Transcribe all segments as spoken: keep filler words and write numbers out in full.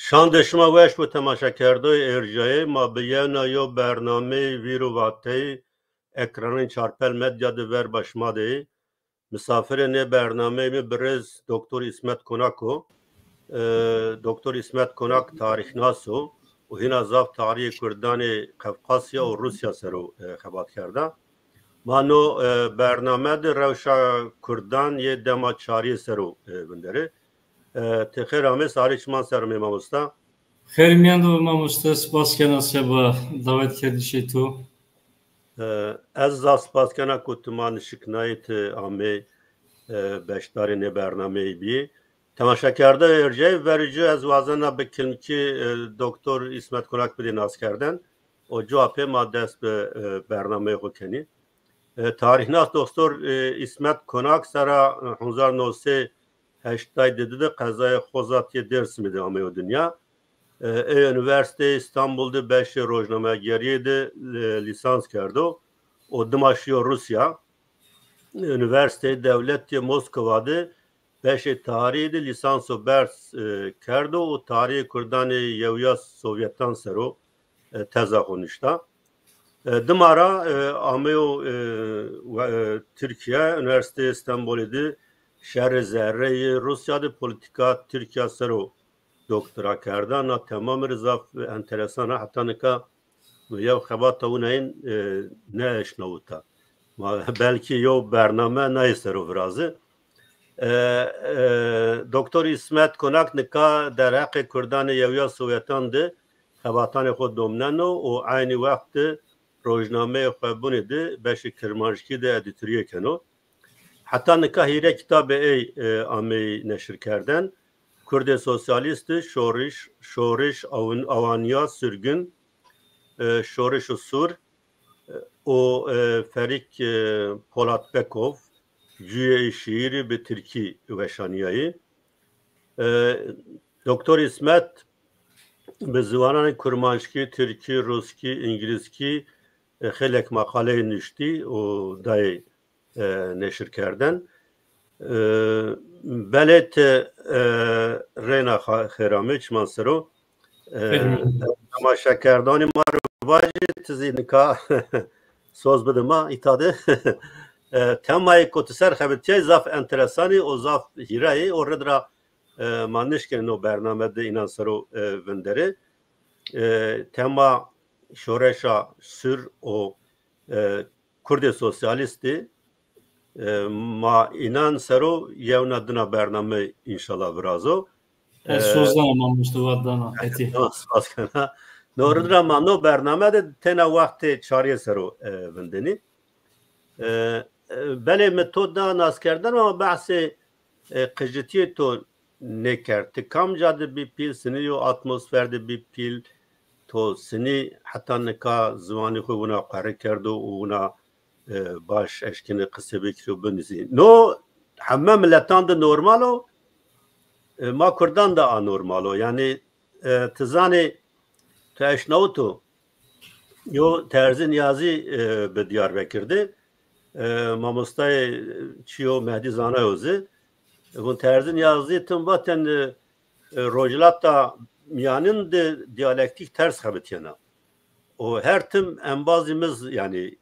Şandê şima weş bo temaşekerdoyê erjayê ma, bi yewna yew bernameyê Vîr û Vateyî ekranên Çarpel Medya de ver ba şima de yê. Misafirê nê bernameyê mi birêz Doktor Îsmet Konak o. E, Doktor Îsmet Konak tarîxnas o û hîna zaf tarîxê kurdanê Qefqasya û Rûsya ser o, e, xebat kerda. Ma no, e, bername de rewşa kurdan yê dema çarîyê ser o, e, vinderê. E, ti xêr amê, sarê çiman ser amê mamosta. Xêr mîyan de bo mamoste, spas kena seba dawet kerdişê to. E, ez zaf spas kena ku ti ma nişiknayê, ti amê, e, beşdarê nê bernameyî bîyê. Temaşekerdoyê erjayê, verî ci ez wazena bi kilmkî, e, Doktor Îsmet Konak bidê naskerden û cuwa pê ma dest bi, e, bernameyê xo kenî. E, tarîxnas Doktor, e, Îsmet Konak sera, e, hezar new sey heştay di di de qezaya Xozat yê Dêrsimî de ameyo dinya. E, ey Unîversîteyê Îstanbul de beşê rojnamegerîye de, e, lîsans kerdo û dima şîyo Rûsya. Unîversîteyê Dewletî yê Moskova de beşê tarîxî de lîsanso berz, e, kerdo û tarîxê kurdanê Yewya Sovyetan ser o, e, teza xo nuşta. E, dima ra, e, ameyo, e, we-, e, Tirkîya, Unîversîteyê Stenbolî de şerê zerreyê Rûsya de polîtîka Tirkîya ser o doktora kerda. Na temamî rê zaf enteresan a. Heta nika yew xebata winayîn, e, nêeşnawita. Ma belkî yew bername nayê ser o viraze. E, e, Doktor Îsmet Konak nika derheqê kurdanê Yewya Sowyetan de xebatanê xo domneno û eynî wext de rojnameyê xo Xwebûnî de beşê kirmanckî de edîtorîye keno. Heta nika hîrê kitabê ey, e, ameyî neşirkerden. Kurdê Sosyalîst, Şorîş, Şorîş Awan-, Awanîya Surgun, e, Şorîş û Sûr, e, û, e, Ferîk, e, Polatbekov, Cuyê Şîîrî bi Tirkî weşanîyayî. E, Doktor Îsmet bi ziwananê kurmanckî, tirkî, rûskî, îngilizkî, e, xeylek maqaleyê nuştî û dayê, e, neşirkerden. E, belê ti, e, reyna xa-, xêr amê çiman ser o. E, Xêr amê. Temaşekerdanê ma rê vajî, ti zî nika soz bide ma îta de. E, temayê ku ti ser xebitîyayî zaf enteresan ê û zaf hîra yê û rid ra, e, ma nişkenê no bername de înan ser o, e, vinderê. E, tema şoreşa Sûr û, e, Kurdê Sosyalîstî, e, ma înan ser o yewna dina bername înşallah virazo. Ez, e, soz dana mamoste, vat dana, hetî. Tamam, spas kena. No rid ra ma no bername de tena wextê çarîye ser o, e, vindenî. E, e, belê mi to da naskerden ama behsê, e, qijitîyê to nêkerd. Ti kamca de bî pîl, sinî yo atmosfer de bî pîl, to sinî heta nika ziwanê xo wina qere kerdo û wina, e, baş eşkenê qise bikirî û binusî. No heme miletan de normal o, e, ma kurdan de anormal o. Yanî, e, ti zanê, ti eşnawito, yo Terzî Niyazî, e, bi Diyarbekir de, e, mamostayê çîyo Mehdî Zanayo zî. Vûn Terzî Niyazî tim vaten, e, e, Rojhilata Mîyanin de diyalektîk ters xebitîyena. O her tim embazî mi z-, yanî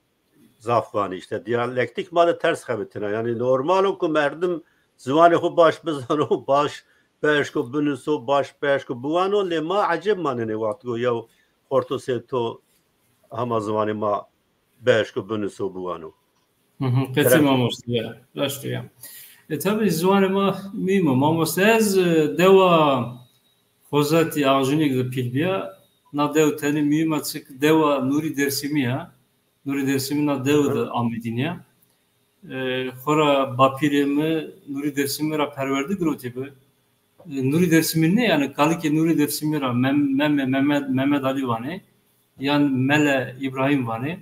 zaf vanê îşte diyalektîk ma de ters xebitîna. Yanî normal o ku merdim ziwanê xo baş bizano, baş bieşko binuso, baş bieşko biwano, lê ma ecêb manenê wextgo yew xorto sê to hema ziwanê ma bieşko binuso biwano. Hı hı, qetî mamoste ya, raşt o ya. E, tabî ziwanê ma muhîm o. Mamoste, ez, e, dewa Xozatî Axjûnîg de pîl bîya. Na dew tenê muhîm a, çik dewa Nûrî Dêrsimî ya. Nûrî Dêrsimî na dew de amê dînya. E, xora bapîrê mi Nûrî Dêrsimî ra perwerde girotî bi. E, Nûrî Dêrsimî nê, yanî kalikê Nûrî Dêrsimî ra Mem-, Mem-, Mehmet, Mehmet Alî vanê. Yan Mele Îbrahîm vanê.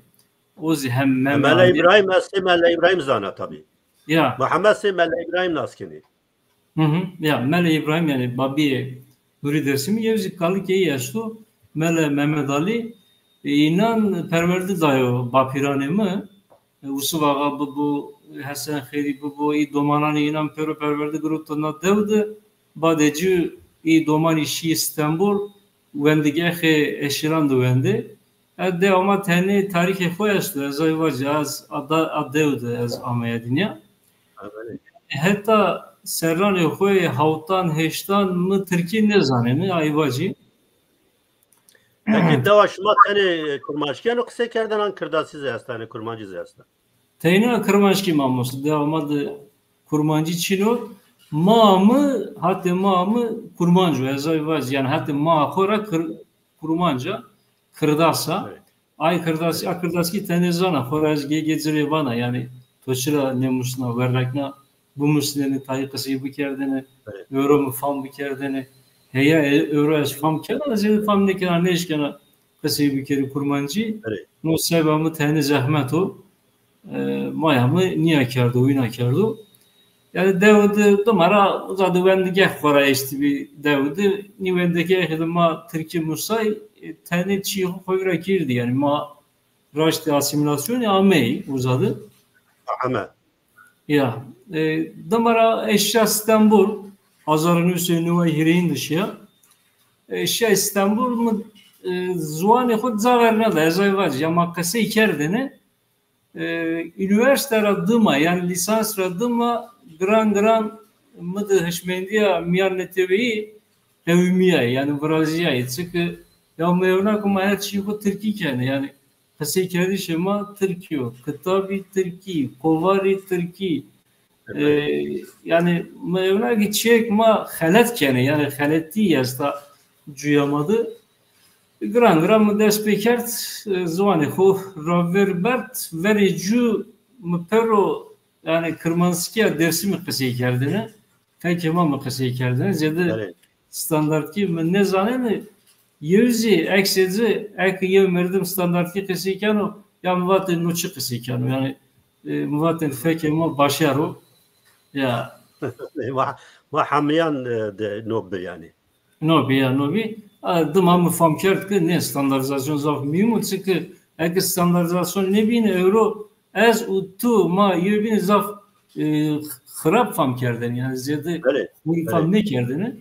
O zî hem Meme Mele Alî. Îbrahîm, ez sê Mele Îbrahîm zana tabî. Ya. Muhammed sê Mele Îbrahîm nas kenê. Hı hı. Ya, Mele Îbrahîm, yanî babîyê Nûrî Dêrsimî, yew zî kalikê ey esto, Mele Mehmet Alî, e, înan perwerde dayo bapîranê mi. E, Usuf Axa bibo, Hesen Xêrî bibo, î domananê înan pêro perwerde giroto na dew de, badê ci ê domanî şî Stenbol, wendigehê eşîran de wendê. E, dewa ma tenê tarîxê xo esto, ez ay vacî, ez a da-, a dew de ez ameya dinya. Heta serranê xo yê hewtan, heştan mi tirkî nêzanêne, ay vacî. Peki dewa şima tenê, e, kurmanckî yeno qisey kerdene an kirdasî zî esta, yanî kurmancî zî esta? Teyna kirmanckî mamoste, dewa ma de kurmancî çin o. Ma mi, hatê ma mi kurmanc o, ez ay vacî, yanî hatê ma xo ra kir-, kurmanc a, kirdas a. Evet. Ay kirdasî, a kirdaskî tenê zana, xo ra ez gê-gê ci rê vana, yanî to çira nêmusna, werrekna bimusnenê, tayê qisey bikerdêne, Evet. ewro mi fam bikerdêne. Heya, e, ewro ez fam kena, ez ê fam nêkena, nêşkena qisey bikerî kurmancî. Evet. No seba mi tenê zehmet o. E, maya mi nîya kerdo, wîna kerdo. Yanî dew de, dima ra uza de wendigeh xo ra eştibî dew de. Nî wendigehê de ma tirkî musay, e, tenê çîyê xo xo vîra kerdî. Yanî ma raştê asîmîlasyonî ameyî uza de. Ame. Ya, e, dima ra ez şiya Stenbol, hezar û new sey û neway hîrêyin de şiya. E, şiya Stenbol, mi, e, ziwanê xo ca verneda, ez ay vacî, ya ma qisey kerdêne. E, unîversîte ra dima, yanî lîsans ra dima giran giran mi de hişmendîya mîyanneteweyî qewimîyayê, yanî virazîyayê. Çike ya mi ewna ke ma her çîyê xo tirkî kenê, yanî qiseykerdişê ma tirkî yo, kitabî tirkî, kovarî tirkî. E, yanî mi ewna ke çîyêk ma xelet kenê, yanî xeletî esta cuya ma de. Giran giran mi dest pê kerd, e, ziwanê xo ra ver berd, verê cu mi pêro, yanî kirmanckîya Dêrsimî qisey kerdêne, fekê ma mi qisey kerdêne. Zêde Belê. standartkî mi nêzanêne, yew zî eksê ci, eke yew merdim standartkî qisey keno, ya mi vatê no çi qisey keno, yanî, e, mi vatên fekê ma başar o. Ya. Ma, ma hemîyan, e, de no bi yanî. No bî ya, no bî. A, dima mi fam kerd ke nê standardîzasyon zaf muhîm o, çike eke standardîzasyon nêbîne ewro ez û tu ma yewbînî zaf, e, xirab fam kerdêne, yanî zêde Belê, wî fam belê. nêkerdêne.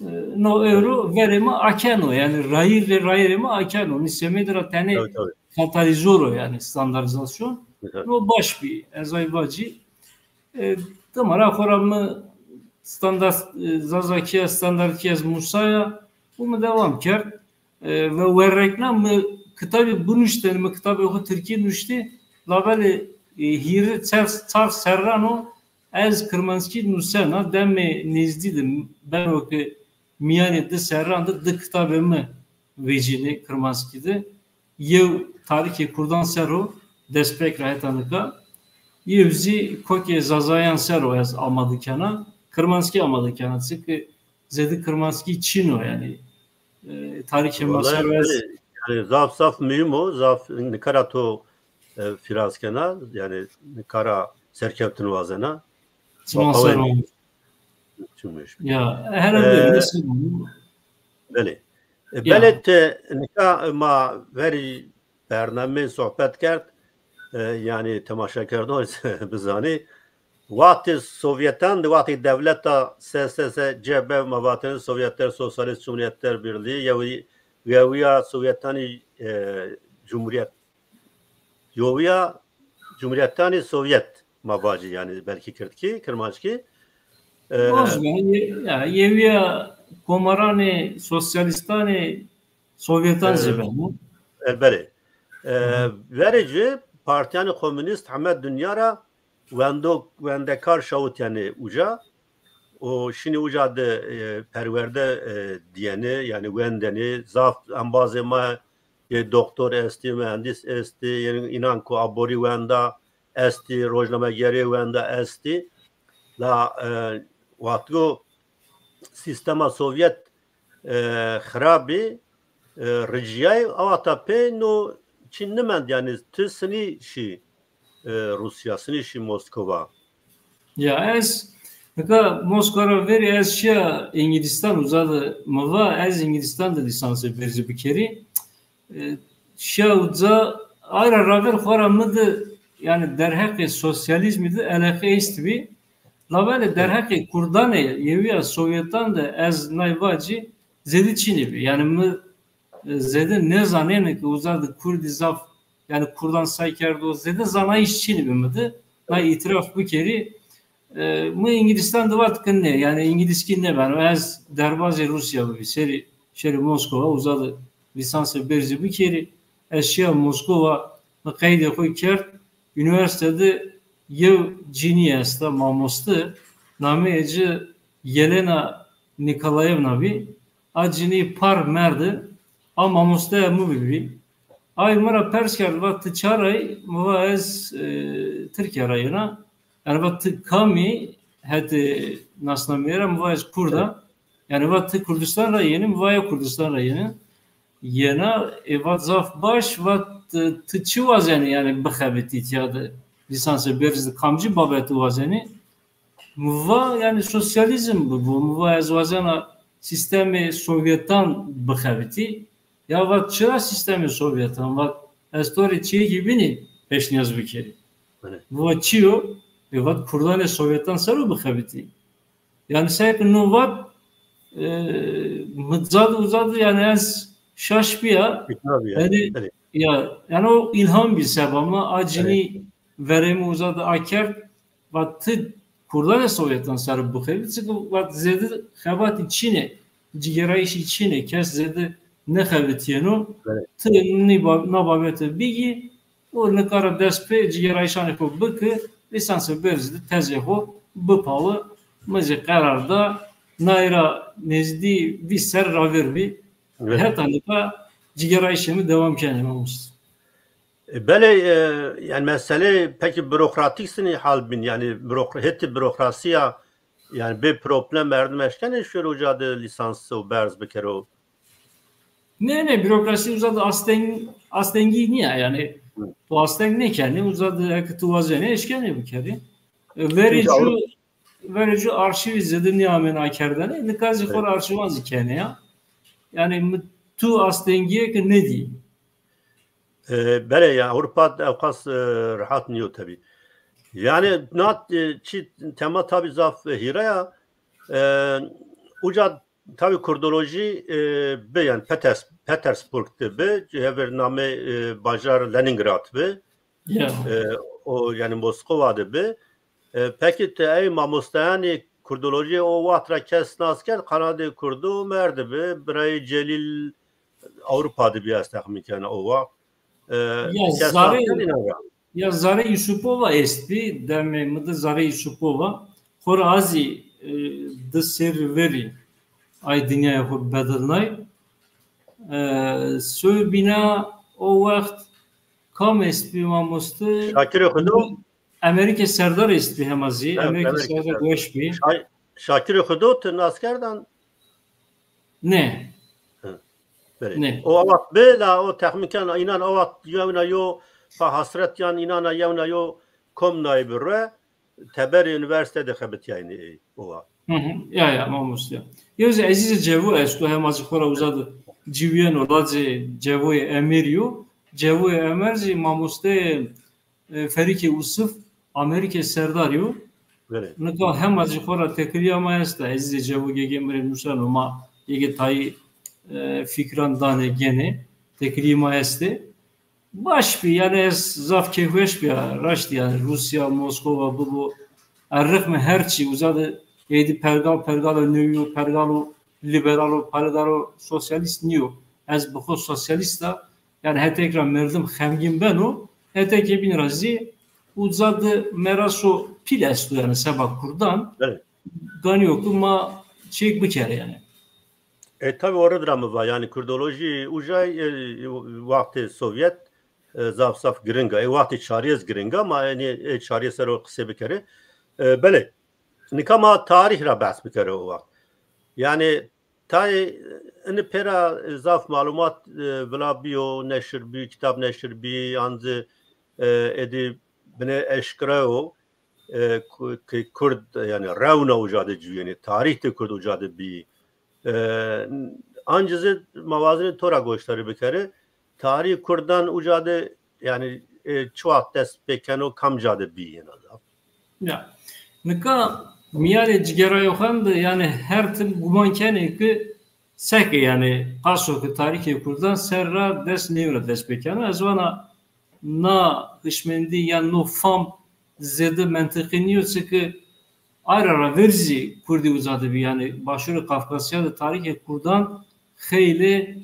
E, no ewro verê ma akeno, yanî rayîr rê rayîrê ma akeno. Nî semedî ra tenê Tabii, tabii. katalîzor o, yanî standardîzasyon. Hı hı. No baş bî, ez ay vacî. E, dima ra xo ra mi standart, e, zazakîya, standartkî ez musaya û mi dewam kerd. E, ve werrekna mi kitabî binuştêne, mi kitabê xo tirkî nuştî, labelê, e, hîrê çar, çar serran o ez kirmanckî nusena, demê nêzdî de beno ke mîyanê di serran de di kitabê mi vecînê kirmanckî de. Yew tarîxê kurdan ser o, destpêk ra heta nika. Yew zî kokê zazayan ser o ez amade kena. Kirmanckî amade kena. Çike zêde kirmanckî çin o yanî. E, tarîxê ma Vallahi ser o ez belê, yanî zaf zaf muhîm o, zaf nika ra to, e, fîraz kena, yanî nika ra serkewtin wazena. Çiman ser o. Çimmiş. Ya, e, herhalde E, öyle sanırım. Belê. E, Ya. Belê ti nika ma verî bernameyî sohbet kerd, e, yanî temaşekerdon bizanî. Wextê Sovyetan de, wextê dewleta S S S C B, ma vatene Sovyetler Sosyalist Cumhuriyetler Birliği, yew-, yewîya Sovyetanî, e, Cumhuriyet, yewîya Cumhuriyetanê Sovyet ma vacî, yanî belkî kirdkî, kirmanckî. E, Boz be, ye-, ya, yewîya komaranê sosyalîstanê Sovyetan E, zî beno. E, belê. E, Hı hı. Verê ci partîyanê komunîst heme dinya ra wendo-, wendekar şawityenê uca. O şinî uca de, e, perwerde, e, dîyenê, yanî wendenê. Zaf embazê ma yê doktor estî, muhendîs estî, yanî înan ku aborî wenda estî, rojnamegerê wenda estî. La, e, wextgo sîstema Sovyet, e, xirabî, e, ricîyayî, a wexta pey no çî nimend, yanî ti sinî şî, e, Rûsya, sinî şî Moskova. Ya ez nika Moskova ra verî ez şiya Îngilîstan, uza de mi va ez Îngilîstan de lîsansê berzî bikerî. E, şiya uca, ay ra raver xo ra mi de, yanî derheqê sosyalîzmî de eleqe estbî. Labelê derheqê Kurdanê yewîya Sovyetan de ez nay vacî zêde çinî bi. Yanî mi e, zêde nêzanêne ke uza de Kurdî zaf, yanî Kurdan say kerdo, zêde zanayîş çinî bi mi de. Nay îtiraf bikerî. E, mi Îngilîstan de vat ke nê, yanî Îngilîskî nêbeno. Ez derbazê Rûsya bibî, serî şerî Moskova, uza de lîsansê berzî bikerî. Ez şiya Moskova, mi qeydê xo kerd. Unîversîte de yew cinî esta, mamoste, nameyê ci Yelena Nîkolayevna bî. A cinî par merde, a mamosteya mi bibî. Ay mi ra pers kerd, va ti ça ra yî? Mi va ez, e, Tirkîya ra yena. Yanî va ti kam î, hetê nasnameyê ra? Mi va ez Kurd a. Yanî va ti Kurdistan ra yenî? Mi va ya Kurdistan ra yenî. Yena, e, vat zaf baş, vat, e, ti çi wazenî yanî bixebitî tîya de, lîsansê berz de kamcî babeti wazenî? Mi va yanî sosyalîzm bibo, mi va ez wazena sîstemê Sovyetan bixebitî. Ya vat çira sîstemê Sovyetan? Vat ez to rê çîyêkî bînî peşnîyaz bikerî. Evet. Mi va çi yo? E, vat Kurdanê Sovyetan ser o bixebitî. Yanî seke no vat, e, mi ca de uza de yanî ez şaş bîya. Yanî, ya, yanî o îlham bî seba mi, a cinî verê mi uza de akerd, vat ti Kurdanê Sovyetan ser bixebitî, çike vat zêde xebatî çin ê, cigêrayîşî çin ê, kes zêde nêxebitîyeno. Ti nî ba-, na babete bigî, û nika ra dest pê cigêrayîşanê xo biki, lîsansê berz de tezê xo bipawi. Mi zî qerar da, nay ra nêzdî vîst serr ravêr bî. Heta nika cigêrayîşê mi dewam kenê, mamoste. E, belê, e, yanî meselê pekî burokratîk sinî hal bîn, yanî burokra-, hetê burokrasîya, yanî bê problem merdim eşkenê şêro uca de lîsans û berz bikero? Nê, nê, burokrasî uza de asteng-, astengî nîya, yanî to asteng nêkenê, uza de eke ti wazenê eşkenê bikerê. E, verê cû, verê cû arşîvî zêde nêamên akerdene, nika zî xora arşîvan zî kenê ya. Yanî mi tu astengîyêke nêdî. E, belê, ya Ewropa ewqas, e, rehat nîyo tebî. Yanî na, e, çî tema tabî zaf, e, hîre ya. E, uca tabî kurdolojî, e, bi, yanî Peters-, Petersburg de bi, hever namê, e, bajar Leningrad bi. E, o yanî Moskova de bi. E, pekî ti ey mamosteyanê kurdolojî o waxt ra kes nas kerd, qanadê kurdo merdi bi, birayê Celîl Ewropa de bî, ez texmîn kena o waxt. E, ya kes nas kerd înan ra. Ya Zare Yusupova estbî, demê mi de Zare Yusupova. Xora a zî, e, di serrî verî ay dinyaya xo bedilnay. E, soy bîna o wext kam estbî mamoste? Şakirê Xudo? Emerîke Serdar estbî hema zî. Emerîke Serdar weş bî. Şa-, Şakirê Xudo ti nas kerdan? Nê. Nê. O wext bi la o texmîn ken înan o wext yewna yo pa hasret yan înan a yewna yo kom naybi re teberê unîversîte de xebitîyayne ey o wext. Hı hı. Ya, ya, mamoste ya. Yew zî Ezîzê Cevo esto, hema zî xora uza de ciwîyeno, lacê Cevoyê Emerî yo. Cevoyê Emer zî mamosteyê e, Ferîkê Usif, Amerîkê Serdar yo. Belê. Nika hema zî xora tekrîya ma esta. Ezîzê Cevo gege mi rê nuseno, ma gege tayî, e, fikran danê genê. Tekrîyê ma estê. Baş bî, yanî ez zaf keyfweş bîya, raştî yanî Rûsya, Moskova bibo. Er rixmê her çî uza de êdî pergal, pergalo newî yo, pergalo lîberalo, pergalo sosyalîst nîyo. Ez bi xo sosyalîst a, yanî hetêk ra merdim xemgîn beno, hetêkê bîn ra zî uza de meraso pîl esto, yanî seba kurdan. Evet. Ganî yo ke ma çîyêk bikerê yanî. E, tabî o rid ra mi va, yanî kurdolojî uca, e, wextê Sovyet, e, zaf zaf giring a. E, wextê çarî zî giring a, ma enê, e, çarî ser o qisê bikerê. E, belê. Nika ma tarîx ra behs bikerê o wext. Yanî tayê ini pêra zaf malumat, e, vila bîyo, neşir bî, kitab neşir bî, yan zî, e, êdî binê eşkera yo, e, ku-, ke Kurd, yanî rewna uca de ciwîyenê, tarîxê Kurd uca de bî. E, ancî zî ma wazenê to ra goşdarî bikerê. Tarîxê Kurdan uca de, yanî, e, çi wext dest pê keno, kamca de bî yena zaf? Ya. Nika Mîyanê cigêrayoxan de, yanî, her tim guman kenê ki seke, yanî, qaso ki tarîxê kurdan ser ra dest nêwra dest pêkena. Ez vana na hişmendî yan no fam zêde mentiqî nîyo, çike ayra ra ver zî kurdî uza de bî. Yanî, Başûrê Kafkasya de tarîxê kurdan xeylê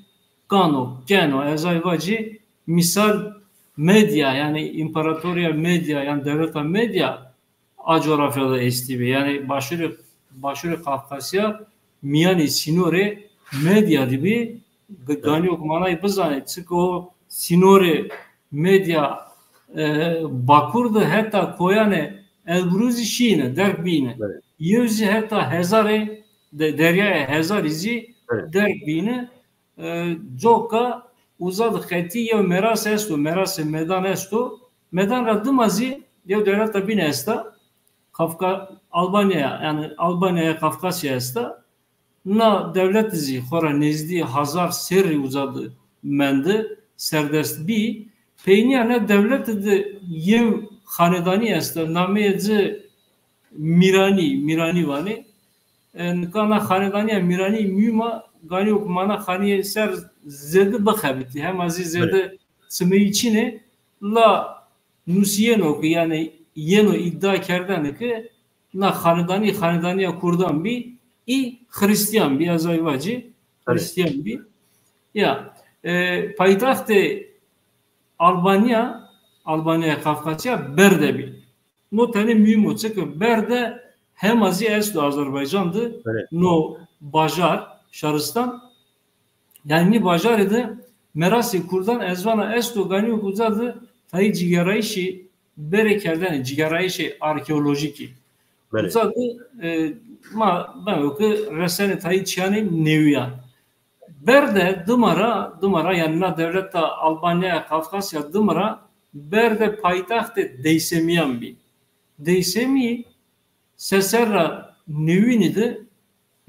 kan o, ken o. Ez ay vacî, mîsal, Medya, yanî, împaratorya Medya yan dewleta Medya a coğrafya de estîbî. Yanî Başûrê, Başûrê Kafkasya mîyanê sînorê Medya de bî. G-, ganî ok manayî bizanê, çike o sînorê Medya, e, Bakur de heta koyanê Elburûzî şîyêne, derg bîyêne. Evet. Yew zî heta Hezarê de, Deryaya Hezarî zî Evet. derg bîyêne. E, coka uza de qetî yew meras esto, merasê Medan esto. Medan ra dima zî yew dewleta bîne esta. Kafka-, Albanya, yanî Albanyaya Kafkasya esta. Na dewlete zî xo ra nêzdî hazar serrî uza de mende, serdest bî. Peynîya na dewlete de yew xanedanî esta, nameyê ci Mîranî, Mîranî vanê. E, nika na xanedanîya Mîranî muhîm a, ganî ok ma na xanîye ser zêde bixebitî. Hema zî zêde Evet. çimeyî çin ê, la nusîyeno ki, yanî yeno îdia kerdene ki na xanedanî, xanedanîya kurdan bî, î xirîstîyan bî, ez ay vacî, Evet. xirîstîyan bî. Ya, e, paytaxtê Albanya, Albanyaya Kafkasya Berde bî. No tenê muhîm o, çike Berde hema zî esto Azerbaycan de, Evet. no bajar, şaristan. Yanî nî bajarê de merasê kurdan ez vana esto, ganî ok uza de tayî cigêrayîşê berê kerdene, cigêrayîşê arkeolojîkî. Belê. Uza de, e, ma beno ke resenê tayî çîyanê newîyan. Berde dima ra, dima ra, yanî na dewleta Albanyaya Kafkasya dima ra Berde paytaxtê Deysemîyan bî. Deysemî se serra newînî de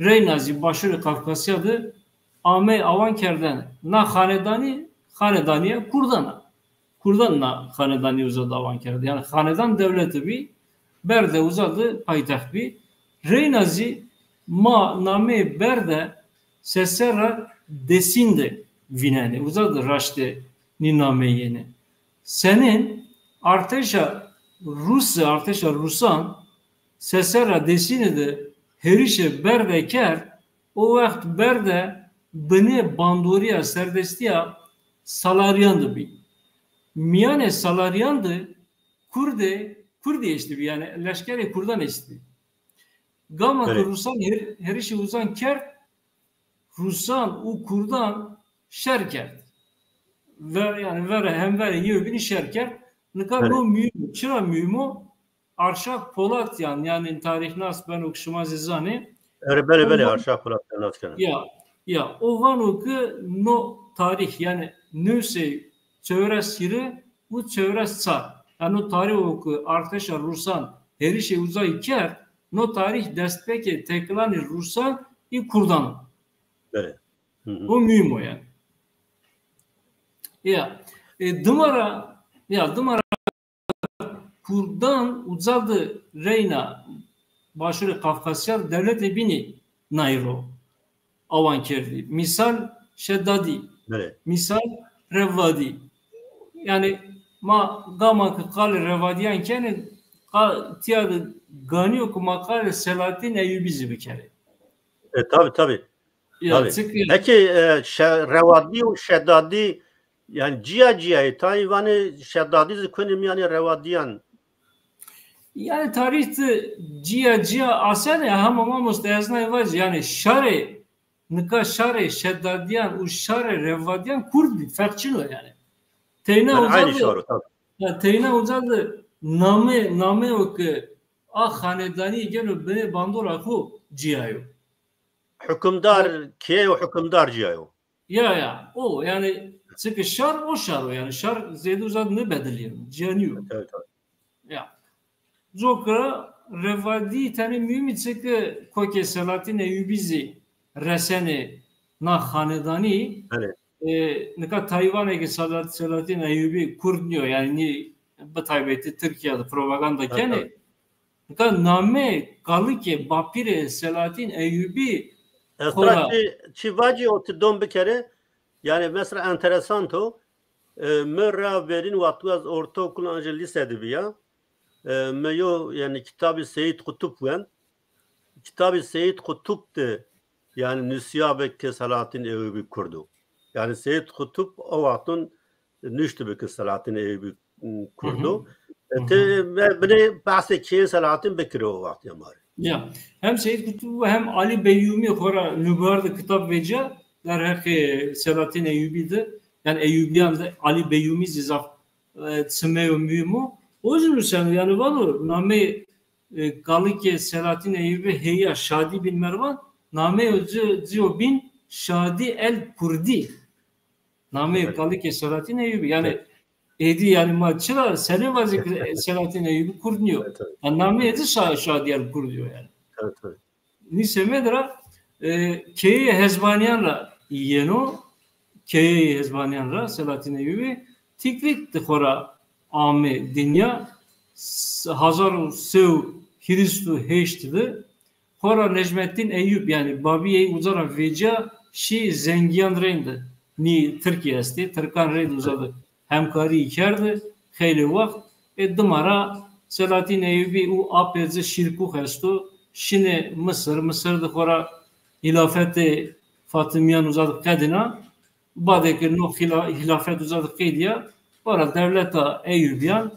reyna zî Başûrê Kafkasya de amey awan kerdene. Na xanedanî, xanedanîya kurdan a. Kurdan na xanedanî uza de awan kerde. Yanî xanedan dewlete bî, Berde uza de paytaxt bî. Reyna zî ma nameyê Berde se serra Desîn de vînenê. Uza de raştê nî nameyî yenê. Senên artêşa Rûsî, artêşa Rûsan se serra Desînî de hêrişê Berde kerd, o wext Berde binê bandorîya, serdestîya Salarîyan de bî. Mîyanê Salarîyan de kurdê, kurdî estîbî, yanî leşkerê kurdan estîbî. Gama ke Evet. Rûsan her-, herişê uzan kerd, Rûsan û kurdan şer kerd. Ver-, yanî verê hemverê yewbînî şer kerd. Nika Evet. no muhîm o. Çira muhîm o? Arşak Polatyan, yanî tarîxnas beno ke şima zî zanê. Erê, belê, belê, Arşak Polatyan nas kena. Ya, ya, o vano ke no tarîx, yanî new sey çewres hîrê û çewres çar. Yanî no tarîx o ke artêşa Rûsan hêrişê uzayî kerd, no tarîx destpêkê têkilanê Rûsan û kurdan o. Belê. Hı hı. O muhîm o yanî. Ya, e, dima ra, ya, dima ra kurdan uca de reyna Başûrê Kafkasya de dewletê bînî nay ro awan kerdî. Mîsal Şedadî, Belê. mîsal Revadî. Yanî ma gama ke qalê Revadîyan kenê, qa-, tîya de ganî yo ke ma qalê Selahattîn Eyûbî zî bikerê. E, tabî, tabî. Ya, Tabî. Çike Peki, e, şe-, Revadî û Şedadî, yanî cîya cîya yê, tayî vanê Şedadî zî kunê mîyanê Revadîyan. Yanî tarîx de cîya cîya asenê, hema mamoste ez nay vacî. Yanî şarê, nika şarê Şedadîyan û şarê Revadîyan kurd bî, ferq çin o yanî. Teyna Yanî uca aynî de, şar o, tabî. ya, teyna uca de name, name o ke a xanedanî geno binê bandora xo cîya yo. Hukimdar keye yo, hukimdar cîya yo. Ya, ya. O, yanî, çike şar, o şar o. Yanî, şar zêde uza de nêbedilîyeno. Cîya nîyo. Tabî, tabî. Ya. Coka ra Revadî tenê muhîmî çike kokê Selahattîn Eyûbî zî resenê na xanedanî. Belê. E, nika tayî vanê ke Selahat-, Selahattîn Eyûbî kurd nîyo. Yanî, nî bi taybetî Tirkîya de propaganda Tabî, kenê. tabî. Ka namê kalikê bapîrê Selahattin Eyûbî. Ez xora ra çi, çi vacî, o ti dom bikerê. Yanî mesela enteresant o. E, mi ra verîn wexto ez ortaokul ancî lîse de bîya. E, mi yo, yanî, kitabî Seyîd Qutub wend. Kitabî Seyîd Qutub de, yanî, nusîyabi ke Selahattin Eyûbî kurd o. Yanî Seyîd Qutub o wexton nuştibi ke Selahattin Eyûbî, m, kurd o. Hı hı. E, te, me, binê behsê keyê Selahattin bikirê o wext ya ma rê. Ya. Hem Seyîd Qutub û hem Alî Beyyûmî xora nûbar de kitab vecîya derheqê Selahattin Eyûbî de. Yanî Eyûbîyan de Alî Beyyûmî zî zaf, e, simeyo muhîm o. O zî nuseno, yanî vano namê, e, kalikê Selahattin Eyûbî heya Şadî bin Merwan, namê o ci, ci yo bin Şadî el Kurdî. Namê kalikê Selahattin Eyûbî. Yanî êdî, yanî ma çira senê vazê ke Selahattin Eyûbî kurd nîyo? Yanî namê êdî Şa-, Şadî el Kurdî yo yanî. Nî semedî ra, e, keyeyê Hezbanîyan ra yeno, keyeyê Hezbanîyan ra Selahattin Eyûbî Tîkrît de xora ame dinya, s-, hezar û se û hîris û heşt de. Xora Necmettin Eyûb, yanî babî ey uza ra vecîya, şî Zengîyan reyndî. Nî Tirkî estê, Tirkan reyndî uza de hemkarî kerdî, xeylê wext. E, dima ra Selahattin Eyûbî û apê ci Şîrkûx esto, şinê Misir, Misir de xora hîlafetê Fatimîyan uza de qedîna. Badê ke no hîla-, hîlafet uza de qedîya, xora dewleta Eyûbîyan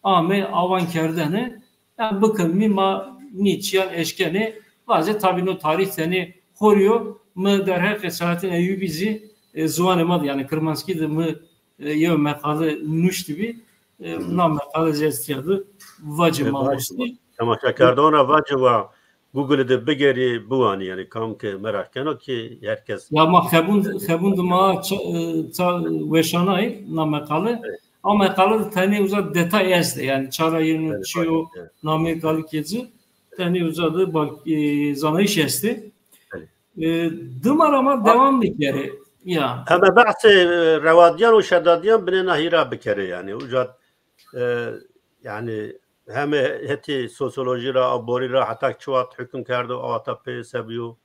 ame awan kerdene. Yanî bikilmî ma nî çîyan eşkenê vazê, tabî no tarîx tenê xorî yo. Mi derheqê Selahattin Eyûbî zî, e, ziwanê ma de, yanî kirmanckî de mi, e, yew meqale nuştibî. E, na meqale zî ez tîya de vacî. E, mamostî. Temaşekerdoxan ra vacî wa Google de bigerî biwanî, yanî kam ke meraq keno kî her kes. Ya ma xebûn, xebûn de ma ça-, e, ça-, weşanayî na meqale. Evet. A meqale de tenê uza detay estê, yanî ça ra yeno, çi yo, namê kalikê ci, tenê uza de bak-, e, zanayîş estê. Evet. E, dima ra ma dewam bikerê. Ya. Heme behsê, e, Rewadiyan û Şedadiyan binê na hîra bikerê yanî. Uca, e, yanî heme hetê sosyolojî ra, aborî ra, heta çi wext hukm kerdo, awata pê se bîyo.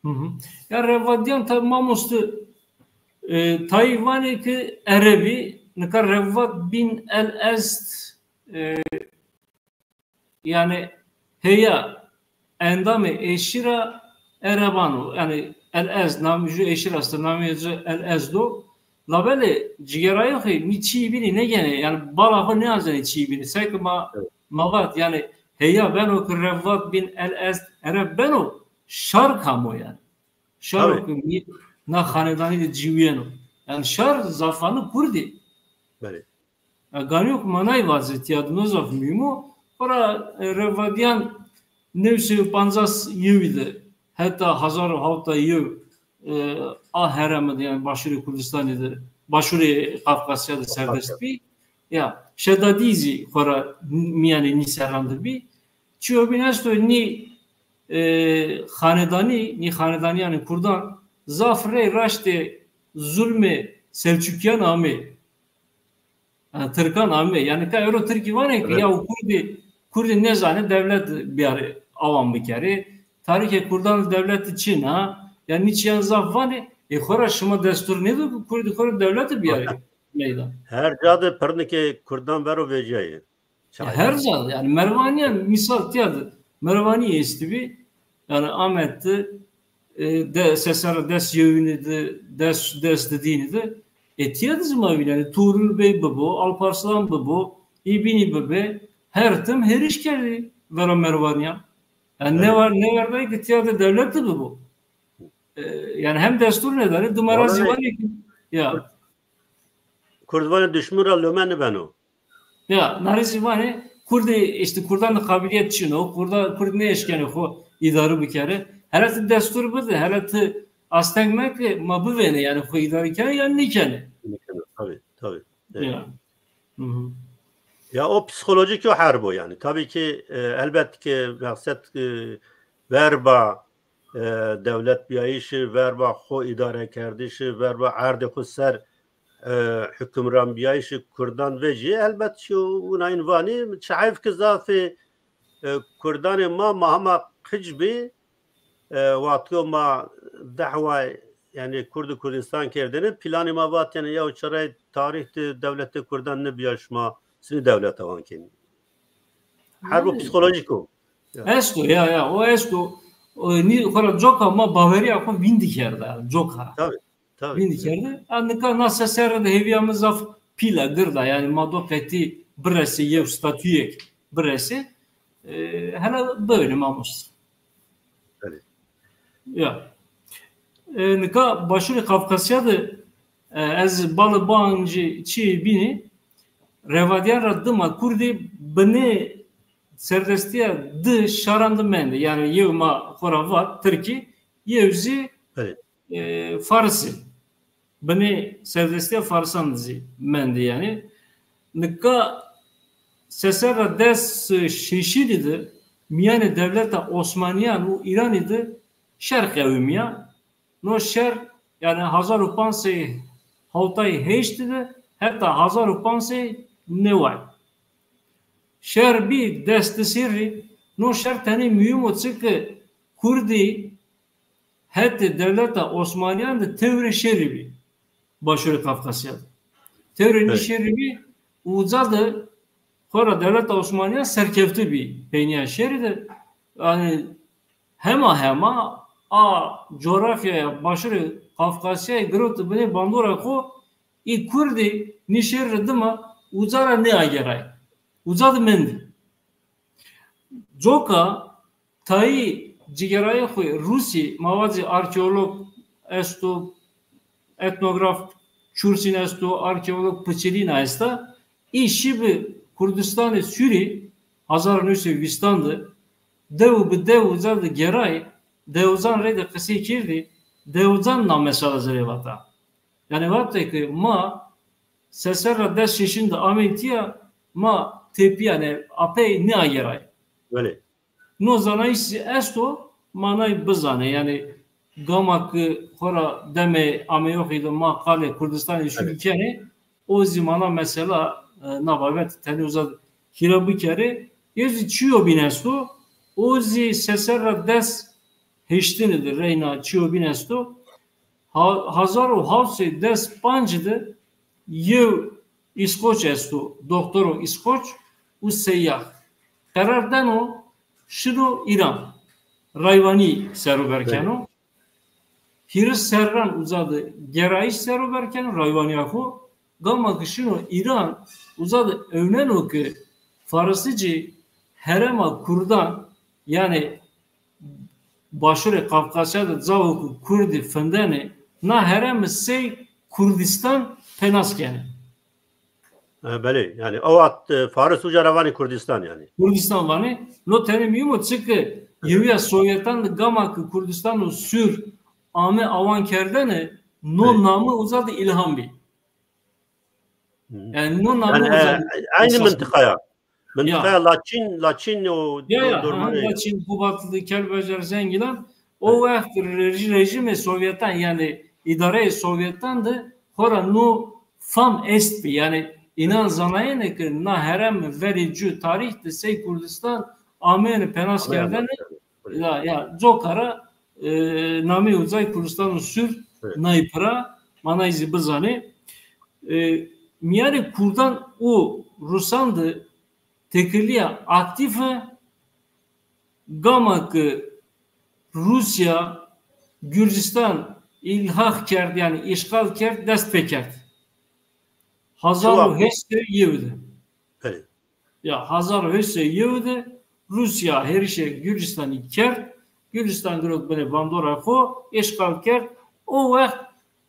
Hı hı. Ya Rewadiyan tabî mamoste, e, tayî vanê ke Erebî, nika Rewad bin El Ezd, e, yanî heya endamê eşîra Ereban o. Yanî El Ezd, nam, ju eşîr esto, namê ci El Ezd o. Labelê cigêrayoxî nî çîyê bînî nêgenê. Yanî bala xo nêazenê çîyê bînî. Seke ma, ma vat, yanî heya beno ke Rewad bin El Ezd Ereb beno, şar kam o yanî. Şaro ke nî na xanedanî de ciwîyeno. Yanî şar zafane kurdî. Belê. Ya, ganî yo ke ma nay vazê tîya de no zaf muhîm o. Xora, e, Rewadiyan new sey û pancas yewî de heta hezar û hewta yew, e, a herême de, yanî Başûrê Kurdistanî de, Başûrê Qafqasya de serdest bî. Ya, Şedadî zî xora mîyanê nî serran de bî. Çîyo bîn esto, nî, e, xanedanî, nî xanedanîyanê kurdan zaf rey raştê zulmê Selçukîyan amê. Yanî tirkan ame. Yanî ka ewro tirkî vanê ke ya o kurdî, kurdî nêzanê dewlet biyarê, awan bikerê. Tarîxê kurdan de dewlet çin a. Yanî nî çîyan zaf vanê. E, xora şima destur nêdo ke kurdî xora dewlet biyarê meydan? Her ca de pirnikê kurdan vero vecîyayê. Her ca de. Yanî Merwanîyan mîsal tîya de Merwanî estibî. Yanî Amed de, e, de, sesera des yewînî de, des, des didînî de. E, tîya de zî ma vînenê. Tuğrul Bey bibo, Alparslan bibo, î bînî bibê, her tim hêriş kerdî vera Merwanîyan. Yanî nêwar-, nêwerdayî ke tîya de dewlet de bibo. E, yanî hem destur nêdanê, dima ra zî vanê ke, ya. Kurd vanê duşmîn ra lome nêbeno. Ya, na rê zî vanê, kurdî, îşte, kurdan de qabiliyet çin o, kurda, kurd nêeşkenê xo îdare bikerê. Hele ti destur bide, hele ti asteng meke, ma bivênê, yanî xo îdare kenê ya nêkenê. Nêkenê, tabî, tabî. Evet. Ya. Hı hı. Ya o psîkolojîk yo herb o yanî. Tabî kî, e, elbet kî meqsed, e, verba, e, dewlet bîyayîşî, verba xo îdarekerdişî, verba erdê xo ser, e, hukimranbîyayîşê kurdan vecîyê, elbet çîyo winayîn vanî, çi heyf ke zafê E, Kurdanê ma, ma hema qic bî, e, wexto ma dehwa, yanî Kurd û Kurdistan kerdêne, planê ma vatêne ya çarey tarîx de dewletê Kurdan nêbîya, şima sinî dewleta wan kenî. Herbo psîkolojîk o. Ya. Esto, ya, ya, o esto. O, nî, xora coka ma bawerîya xo vîndî kerda, coka. Tabî, tabî. Vîndî kerda. A, nika na se serre de hêvîya mi zaf pîl a, gird a. Yanî ma do qetî biresê yew statuyêk biresê. E, hele biwênê mamoste. Belê. Ya. E, nika Başûrê Kafkasya de, e, ez bale biancî çîyê bînî, revadîyan ra dima kurdî binê serdestîya di şaran de mendê. Yanî yew ma xo ra vat Tirkî, yew zî, Belê. e, Farisî. Binê serdestîya Farisan de zî mendê yanî. Nika se serra des şeşînî de mîyanê dewleta Osmanîyan û Îranî de şer qewimîya. No şer, yanî, hezar û panc sey hewtay heştî de heta hezar û panc sey neway. Şer bî des di serrî, no şer tenê muhîm o, çike kurdî hetê dewleta Osmanîyan de tewrê şerî bî Başûrê Kafkasya de. Tewrê nî Evet. şerî bî, uca de xora dewleta Osmanîyan serkewte bî peynîya şerî de. Yanî hema hema a coğrafyaya Başûrê Kafkasyayê girewte binê bandora xo, ê kurdî nî şerî ra dima uca ra nêageray. Uca de mendî. Coka tayî cigêrayê xo Rûsî, ma vacî arkeolog esto, etnograf Çursîn esto, arkeolog Piçirîna esta. Î şîbi Kurdistanê Sûrî, hezar û new sey vîstan de, dew bi dew uca de geray, dewizan reyde qisey kerdî, dewizan na mesela zerê vata. Yanî vatê ke ma se serra des şeşin de amey tîya, ma tepî, yanî apey nêageray. Belê. No zanayîş zî esto, ma nay bizanê. Yanî gama ke xora demê ameyoxî de ma qalê Kurdistanê Sûrî Evet. kenê, o zî ma na mesela, e, na babet tenê uza hîra bikerê. Yew zî çîyo bîn esto, o zî se serra des heştine de reyna çîyo bîn esto. Ha-, hezar û hewt sey des panc de yew Îskoç esto, doktoro Îskoç û seyyah. Qerar deno şino Îran. Raywanî serover Evet. keno. Hîris serran uza de gerayîş serover keno, raywanîya xo. Gama ke şino Îran, uza de ewneno ke Farisicî herêma kurdan, yanî Başûrê Kafkasya de cawo ke kurdî findenê, na herême sey Kurdistan penas kenê. E, belê, yanî o wext, e, Faris uca ra vanê Kurdistan yanî. Kurdistan vanê. No tenê muhîm o, çike yewîya Sowyetan de gama ke Kurdistano Sûr ame awan kerdene, no Evet. name uza de îlham bî. Hı. Yanî no name Yanî, uza e, de aynı esas bî. mıntıkaya. Mıntıkaya Ya. Laçin, Laçin o Ya, ya, ha, dormanê. Laçin, Qubatlı, Kelbecer, Zengilan. O Evet. wext reji-, rejîmê Sowyetan, yanî îdareyê Sowyetan de xora no fam estbî. Yanî înan zanayêne ke na herême verê cû tarîx de sey Kurdistan ameyêne penas Ameyêne kerdene. penas kerdene. Ya, ya, coka ra, e, nameyê ucay Kurdistano Sûr Evet. nay pira, ma nay zî bizanê. E, mîyanê kurdan û rusan de têkilîya aktîf a, gama ke Rûsya Gurcistan îlhaq kerd, yanî îşxal kerd, dest pê kerd. Hezar û heşt sey yew de. Belê. Ya, hezar û heşt sey yew de Rûsya hêrişê Gurcistanî kerd. Gurcistan girot binê bandora xo, îşxal kerd. O wext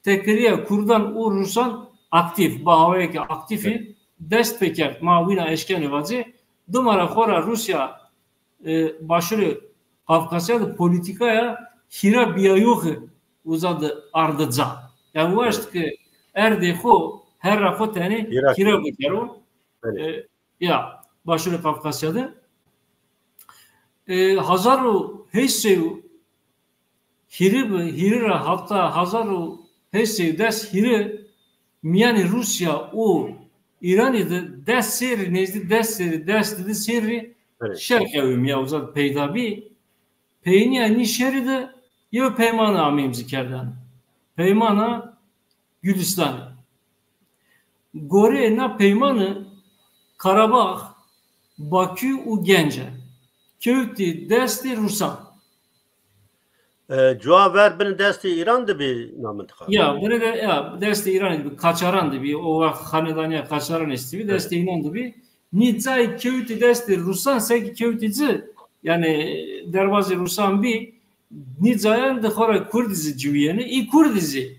têkilîya kurdan û rusan aktîf, bi hawayêkê aktîfî Evet. dest pê kerd. Ma wîna eşkenê vacê. Dima ra xora Rûsya, e, Başûrê Kafkasya de polîtîkaya hîra bîyayoxî uza de arde ca. Yanî waşt Evet. ke erdê xo, herra xo tenê Hîra hîra kero. bikero. Belê. E, ya, Başûrê Kafkasya de. E, hezar û heşt sey û hîrî bi, hîrî ra heta hezar û heşt sey û des hîrî mîyanê Rûsya û Îranî de des serrî, nêzdî des serrî, des di serrî Evet. Şer qewimîya uza de peyda bî. Peynîya nî şerî de yew peymane ame îmzî kerdene. Peymana Gulîstanî. Goreyê na peymani Qarabax, Bakü û Gence kewtî destê Rusan. E, cuwa ver binê destê Îran de bî na mintiqa? Ya, binê de, ya, destê Îranî de bî, Qaçaran de bî, o wext xanedanîya Qaçaran estîbî, evet, destê Îran de bî. Nî cayê kewtî destê Rusan, seke kewtî ci, yanî derbazê Rusan bî, nî cayan de xora Kurdî zî ciwîyenê, î Kurdî zî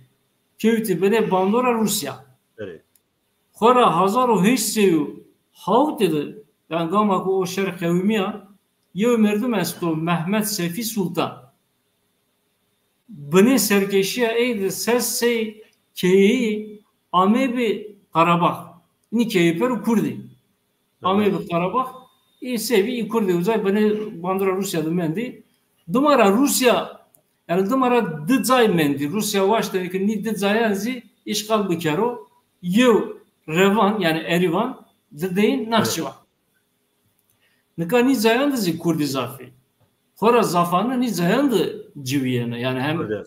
kewtî binê bandora Rûsya. Evet. Xora hezar û heşt sey û hewtê de, yan gama ku o şer qewimîya, yew merdim esto Mehmet Sefî Sultan. Binê serkêşîya ey de ses sey keyeyî ameybi Qarabax. Nî keyeyî pêro Kurdî. Ameybi Qarabax, ê sey bî, ê Kurdî uza binê bandora Rûsya de mendî. Dima ra Rûsya, yanî dima ra di cay mendî. Rûsya waştêne ke nî di cayan zî îşxal bikero. Yew Revan, yanî Erîvan, di deyin Naxçivan. Nika nî cayan de zî Kurdî zaf ê. Xora zafane nî cayan de ciwîyene. Yanî hem, e,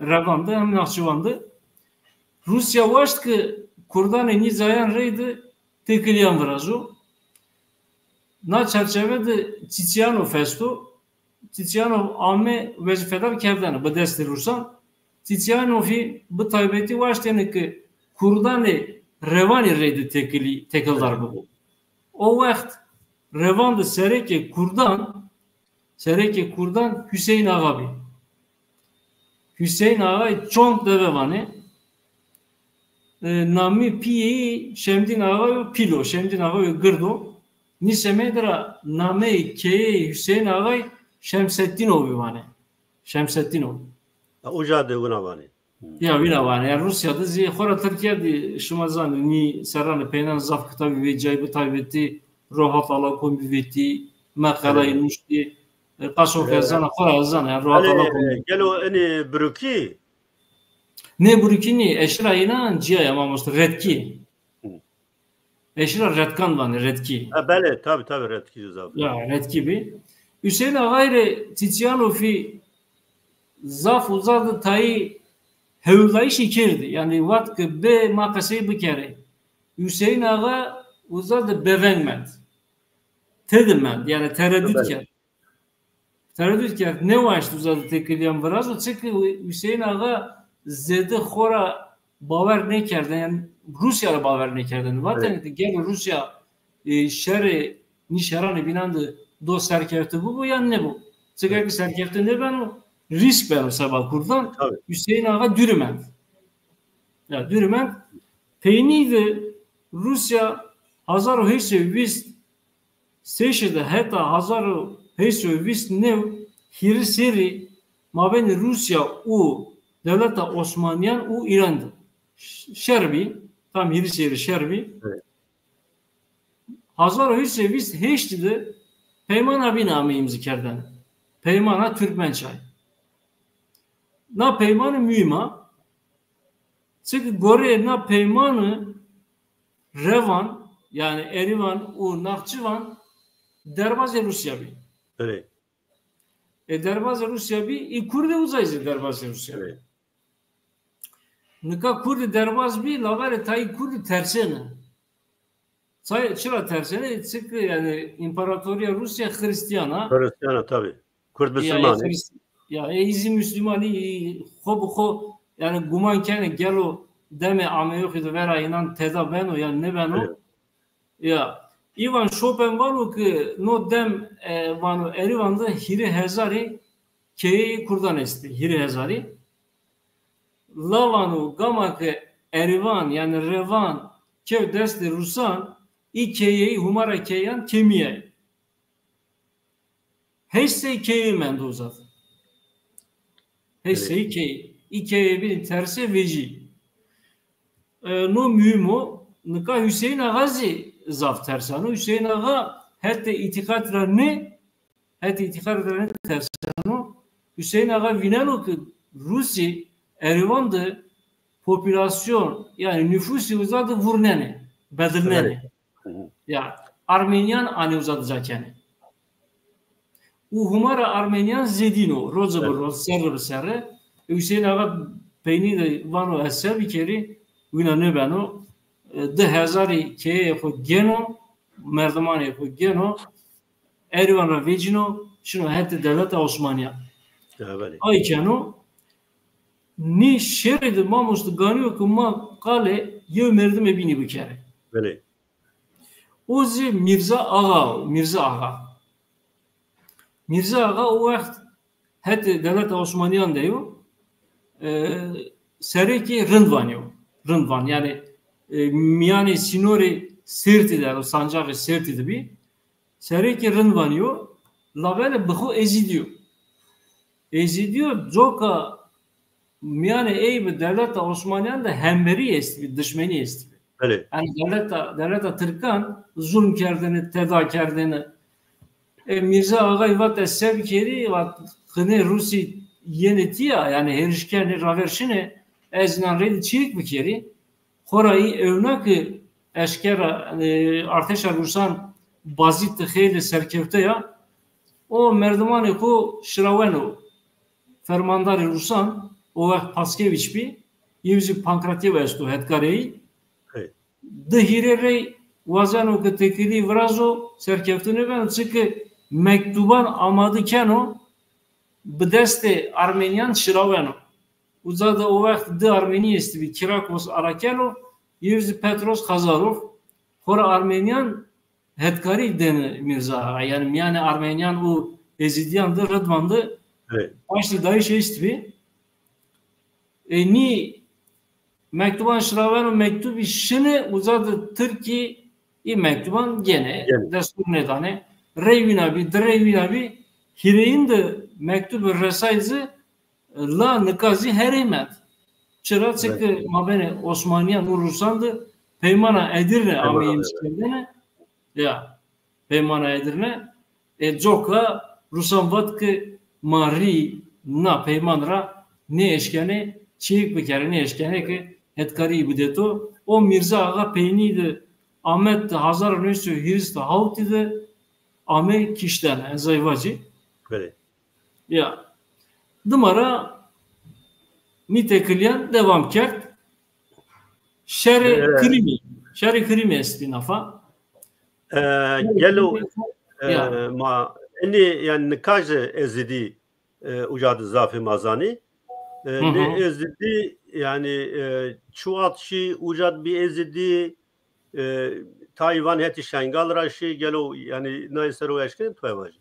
Revan de hem Naxçivan de. Rûsya waşt ke Kurdanê nî cayan reyde têkilîyan virazo. Na çerçeve de Çîçîyanov esto. Çîçîyanov ame wezîfedar kerdene bi destê Rûsan. Çîçîyanovî bi taybetî waştêne ke Kurdanê Revanî reyde têkilî, têkildar bibo. O wext Revan de serekê Kurdan, serekê Kurdan Hüseyin Axa bî. Hüseyin Axayî Çond Deve vanê. E, namî pîyê yî Şemdîn Axa yo pîl o, Şemdîn Axa yo gird o. Nî semedî ra nameyê keyeyê Hüseyin Axayî Şemsettînovî vanê. Şemsettînov. Ha, uca de wina vanê. Ya, wina vanê. Ya, Rûsya de zî, xora Tirkîya de şima zanê, nî serranê peynan zaf kitabî vecîyayî, bi taybetî Rohat Alakomî vetî, meqalayî nuştî, e, qaso ke ez zana, xora ez zana, ya, Rohat Alakomî. Gelo enê birûkî? Nê birûkî nî, eşira înan cîya ya mamoste, retkî. Eşira retkan vanê, retkî. Ha, belê, tabî, tabî, retkî de zaf. Ya, retkî bî. Hüseyin Axayî rê Çîçîyanovî zaf uza de tayî hewldayîşî kerdî. Yanî vat ke bê ma qesey bikerê. Hüseyin Axa uza de beveng mend. Tede mend, yanî teredut kerd. Teredut kerd, nêwaşt uza de têkilîyan virazo, çike Hüseyin Axa zêde xora bawer nêkerdene, yanî Rûsya ra bawer nêkerdene. Vatene ke gelo Rûsya, e, şerê, nî şeranê bînan de do serkefte bibo yan nêbo. Çike ke serkefte nêbeno, rîsk beno seba Kurdan. Hüseyin Axa dûrî mend. Ya, dûrî mend. Peynî de Rûsya hezar û heşt sey û vîst şeşî de heta hezar û heşt sey û vîst new hîrê serrî mabênê Rûsya û dewleta Osmanîyan û Îran de ş-, şer bî, tam hîrê serrî şer bî. Evet. Hezar û heşt sey û vîst heştî de peymana bîne ame îmzî kerdene. Peymana Türkmençay. Na peymane muhîm a. Çike goreyê na peymani Revan, yanî Erîvan û Naxçivan derbazê Rûsya bî. Belê. E, derbazê Rûsya bî, î Kurdê uzay zî derbazê Rûsya bî. Belê. Nika Kurdî derbaz bî, laverê tayî Kurdî tersêne. Çay, çira tersêne? Çike, yanî împaratorîya Rûsya Xrîstîyan a. Xrîstîyan a, tabî. Kurd misilman ê. Ya, Xrîst-, ya, ê, î zî misilman ê, ê, xo bi xo, yanî guman kenê gelo demê ameyoxî de vera înan teda beno yan nêbeno. Evet. Ya, Îvan Chopin vano ke no dem, e, vano Erîvan de hîrê hezarî keyeyê Kurdan estê, hîrê hezarî. La vano gama ke Erîvan, yanî Revan kewt destê Rûsan, î keyeyî, hûmara keyan kemîyayî. Heşt sey keyeyî mendo uza de. Heşt sey keyeyî. Î keyeyî bînî tersê vecî. E, no muhîm o. Nika Hüseyin Axa zî zaf tersano. Hüseyin Axa hetê îtîqat ra nê, hetê îtîqat ra nê tersano. Hüseyin Axa vîneno ke Rûsî Erîvan de popûlasyon, yanî nufusî uza de vurnenê, bedilnenê. Evet. Hı hı. Ya, Armenîyan anê uza de ca kenê. û hûmara armenîyan zêdîno, roze bi roz, serre bi serre. E, Huseyîn Axa peynî de vano ez se bikerî, wina nêbeno. E, di hezarî keyeyê xo gêno, merdimanê xo gêno, Erîwan ra vecîno, şino hetê dewleta Osmanîyan. Ay keno, nî şêrê de mamoste ganî yo ke ma qalê yew merdimê bînî bikerê. O zî Mîrza Axa o, Mîrza Axa. Mîrza Axa o wext hetê dewleta Osmanîyan de yo, e, serekê Rindwanî yo. Rindwan, yanî, e, mîyanê sînorê Sêrtî de, o sancaxê Sêrtî de bî. Serekê Rindwanî yo, labelê bi xo Ezîdî yo. Ezîdî yo, coka mîyanê ey bi dewleta Osmanîyan de hemberî estbî, dişmenî estbî. Belê. Yanî dewleta, dewleta tirkan zulm kerdêne, teda kerdêne. E, Mîrza Axayî vat ez se bikerî, vat xinê Rusî yenê tîya, yanî hêriş kenê, raver şinê, ez înan reyde çîyêk bikerî. Xora î ewna ke eşkera, e, artêşa Rusan bazî ti xeylê serkewte ya, o merdimanê xo şiraweno fermandarê Rusan, o wext Paskevîç bî, yew zî Pankratyew esto hetkarê yî. Di hîrê rey wazeno ke têkilî virazo, serkewte nêbeno, çike mektuban amade keno, bi destê armenîyan şiraweno. Uca de o wext di armenî estibî, Kirakos Arakelo, yew zî Petros Xazarov, xora armenîyan hetkarî dêne Mîrza Axa. Yanî mîyanê armenîyan û ezîdîyan de, Ridvan de paştîdayîş estibî. E, nî mektuban şiraweno, mektubî şinê, uca de tirkî î mektuban gênê, destûr nêdanê. Rey wîna bî, di rey wîna bî, hîrêyin de mektubi resay ci, la nika zî herey mend. Çira? Çike mabênê Osmanîyan û Rusan de peymana Edirne ameyî îmzakerdene. Ya, peymana Edirne. E, coka Rusan vat ke ma rî na peyman ra nêeşkenê, çîyêk bikerê, nêeşkenê ke hetkarî bidê to. O Mîrza Axa peynî de Amed de hezar û new sey û hîris û hewtî de ame kiştene, ez ay vacî. Ya. Dima ra nî têkilîyan dewam kerd. Şerê Kirimî. Şerê Kirimî estbî nafa. E, gelo, e, ma enê, yanî nika zî Ezîdî, e, uca de zafê ma zanî. E, nê Ezîdî, yanî, e, çi wext şî, uca de bî Ezîdî, e, tayê van hetê Şengal ra şî, gelo, yanî, nayê ser o eşkenê to vajî?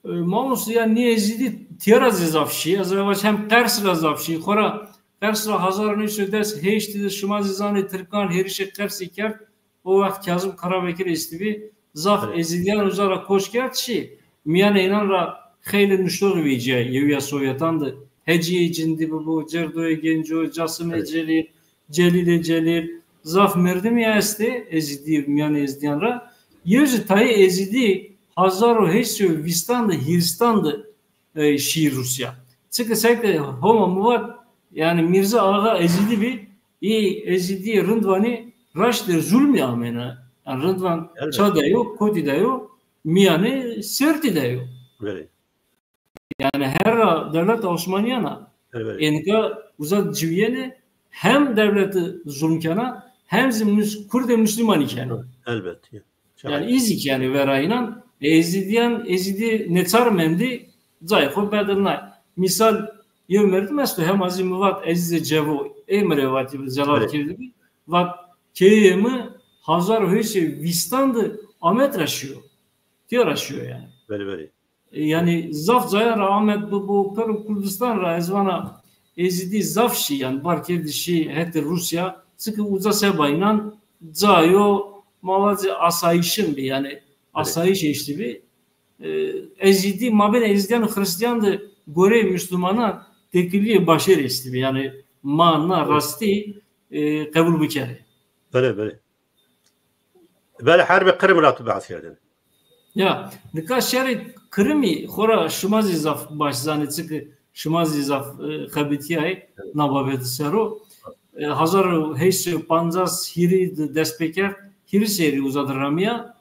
E, mamoste, ya nî Ezîdî tîya ra zî zaf şî. Ez vaj hem Qers ra zaf şî. Xora Qers ra hezar û new sey û des heştî de şima zî zanê tirkan hêrişê Qersî kerd. O wext Kazim Karabekir estibî. Zaf ezîdîyan uca ra koç kerd şî. Mîyanê înan ra xeylê nuştoxî vecîyayî yewîya Sowyetan de. Hecîyê Cindî bibo, Cerdoyê Genco, Casimê Celîl, Celîlê Celîl. Zaf merdimî estê ezîdî, mîyanê ezîdîyan ra. Yew zî tayê ezîdî hezar û heşt sey û vîstan de, hîristan de, e, şî Rûsya. Çike seke Homa mi vat, yanî Mîrza Axa ezîdî bî, î ezîdîyê Rindwanî raştê zulmî amêne. Yanî Rindwan ça de yo, kotî de yo, mîyanê Sêrtî de yo. Yanî herra dewleta Osmanîyan a. Ê nika uza ciwîyenê hem dewlete zulm kena, hem zî mus-, kurdê muslumanî kena. Elbet. Yanî îzî kenê vera înan, e, ezîdîyan, ezîdî nêçar mendî, cayê xo bedilnay. Mîsal, yew merdim esto, hema zî mi vat, Ezîzê Cevo, ê mi rê vatîbi, zelal kerdîbi, vat, keyeyê mi hezar û heşt sey û vîstan de Amed ra şîyo. Tîya ra şîyo yanî. Belê, belê. Yanî zaf cayan ra Amed bibo, piro Kurdistan ra ez vana Ezîdî zaf şî, yanî bar kerdî şî hetê Rûsya, çike uca seba înan cayo, ma vacê asayîşin bî, yanî asayîş eştîbî. E, Ezîdî, mabênê Ezîdîyan û Xirîstîyan de goreyê muslumanan têkilîyê başêr estîbî. Yanî ma na rastî, e, qebul bikerê. Belê, belê. Belê, herbê Qirim ra tu behs kerdêne. Ya, nika şerê Kirimî xora şima zî zaf baş zanê, çike şima zî zaf, e, xebitîyayê na babete ser o. E, hezar û heşt sey û pancas hîrî de dest pêkerd, hîrî serrî uza de ramîya.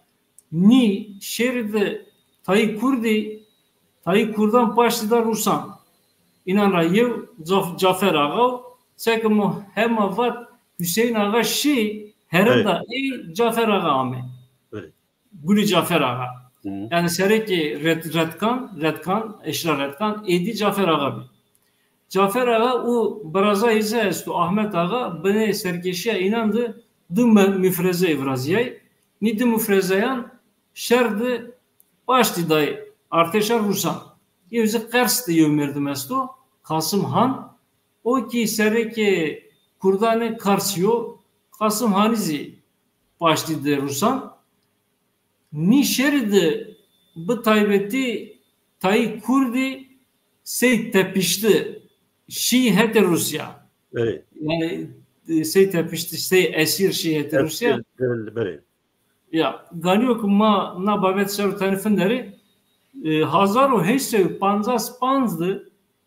Nî şêrî de tayê kurdî Tayî kurdan paştî da rusan. Înan ra yew Caf-, Cafer Axa o. Seke mi hema vat Hüseyin Axa şî, herenda ey Cafer Axa ame. Gulî Cafer Axa. Yanî serekê Red-, Redkan, Redkan, Eşra Redkan, êdî Cafer Axa bî. Cafer Axa û biraza îze esto Ahmet Axa, binê serkêşîya înan de di mi-, mufreze virazîyay. Nî di mufrezeyan şer de paştî day artêşa rusan. Yew zî Qers de yew merdim esto, Kasım Han. O kî serekê kurdanê Karsî yo. Kasım Hanî zî paştî de rusan. Nî şerî de bi taybetî tayî kurdî sey tepişti şî hetê Rûsya. Yanî, e, sey tepişti, sey esîr şî hetê Rûsya. Ya, ganî yo ke ma na babet ser o tenê finderê, e, hezar û heşt sey û pancas panc de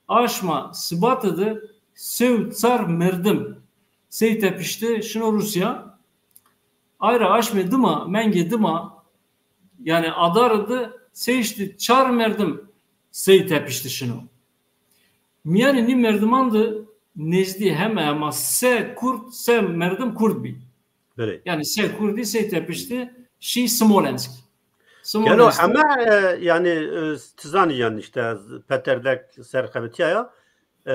aşma Sibate de sey û çar merdim sey tepişti şino Rûsya. Ayra aşmê dima, mengê dima, yanî adare de sêştî çar merdim sey tepişti şino. Mîyanê nî merdiman de nêzdî heme hema se kurd, se merdim kurd bî. Yanî se kurdî, se tepişti şî Smolensk. Gelo heme, e, yanî, e, ti zanî yanî îşte ez peterdek ser xebetîyaya. E,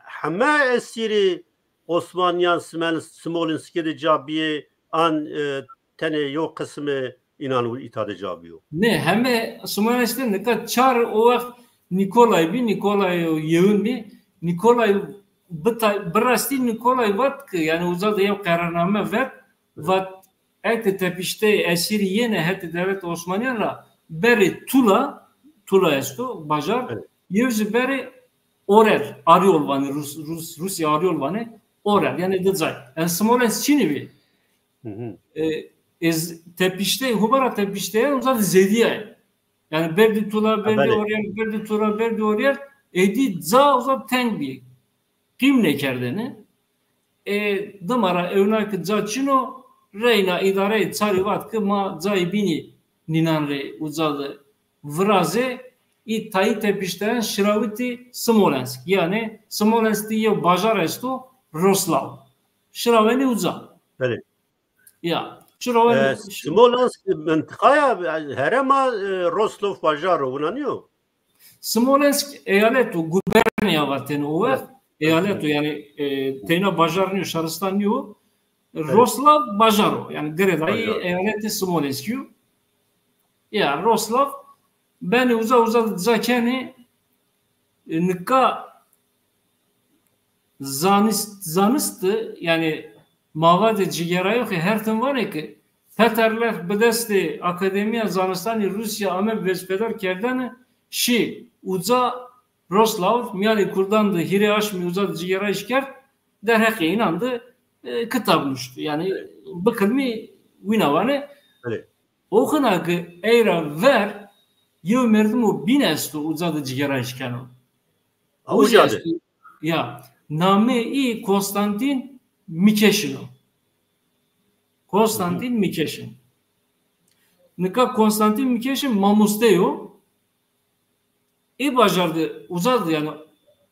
heme esîrî Osmanîyan Smel-, Smolenskî de ca bîyê an, e, tenê yew qismê înan û îta de ca bîyo? Nê, heme Smolensk de nika çar o wext Nîkolay bî, Nîkolay o yewin bî. Nîkolay bi ta-, bi rastî Nîkolay vat ke, yanî uza de yew qerarname vet, vat eke tepişteyê esîrî yêne hetê dewleta Osmanîyan ra berê Tula, Tula esto, bajar, yew zî berê Orel, Arîol vanê, Rus, Rus, Rûsya Arîol vanê, Orel, yanî di cay. Yanî Smolensk çinî bî. E, ez tepiştey, hubara tepişteyan uza de zêdîyay. Yanî berdî Tula, berdî Orel, berdî Tula, berdî Orel, êdî ca uza teng bî. Qîm nêkerdêne. E, dima ra ewna ke ca çin o, reyna îdareyê çarî vat ke ma cayê bînî nînan rê uca de virazê, î tayî tepişteyan şirawitî Smolensk. Yanî Smolensk de yew bajar esto, Roslav. Şirawenî uca. Ya, şirawenî. E, Smolensk mintiqaya, herema, e, Roslav bajar o, wina nîyo? Smolensk eyalet o, gubernîya vatêne o wext. Eyalet o, yanî, e, teyna bajar nîyo, şaristan nîyo. Roslav bajar o. Yanî girêdayî eyaletê Smolenskî yo. Ya, Roslav benê uza, uza de ca kenê, e, nika zanist, zanist de, yanî ma vadê cigêrayoxî her tim vanê ke Peterlex bi destê Akademîya Zanistanê Rûsya ame vespedar kerdene, şî uca Roslav, mîyanê kurdan de hîrê aşmî uca de cigêrayîş kerd, derheqê înan de, e, kitab nuşt. Yanî bikilmî wîna vanê. O xina ke ey ra ver yew merdimo bîn esto, uca de cigêrayîş keno. Uca de. Ya, namê î Konstantin Mikeşin o. Konstantin Mikeşin. Nika Konstantin Mikeşin mamoste yo. Ê bajar de uza de yanî,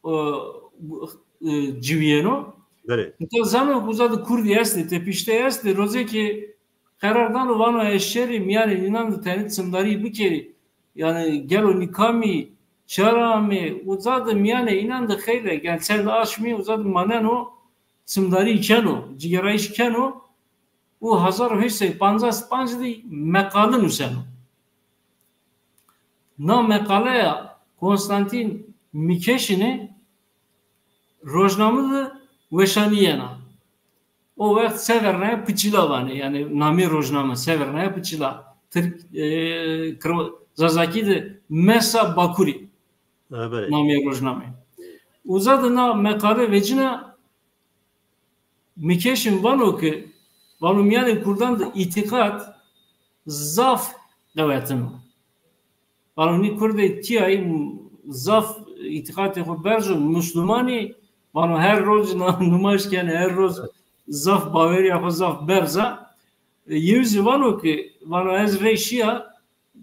e, e, ciwîyeno. Nika zano ke uza de kurdî estê, tepişte estê, rozekê qerar dano vano ez şerî mîyanê nînan de tenê çimdarî bikerî. Yanî gelo nî kam î, çira amê, uza de mîyanê înan de xeylek, yanî çend aşmî uza de maneno, çimdarî keno, cigêrayîş keno. Û hezar û heşt sey pancas panc de meqale nuseno. Na meqaleya Konstantin Mikeşinî rojname de weşanîyena. O wext Severnaya Piçila vanê, yanî namê rojname Severnaya Piçila. Tirk, e, Kırm-, Zazakî de Mesa Bakuri namê rojname. Uza de na meqale vecîna Mikeşin vano ke, vano mîyanê kurdan de îtîqat zaf qewetin o. Vano nî kurdê tîyayî zaf îtîqatê xo berz o, muslumanî, vano her roj na-, nimaj kenê, her roj zaf bawerîya xo zaf berz a. E, yew zî vano ke, vano ez rey şîya,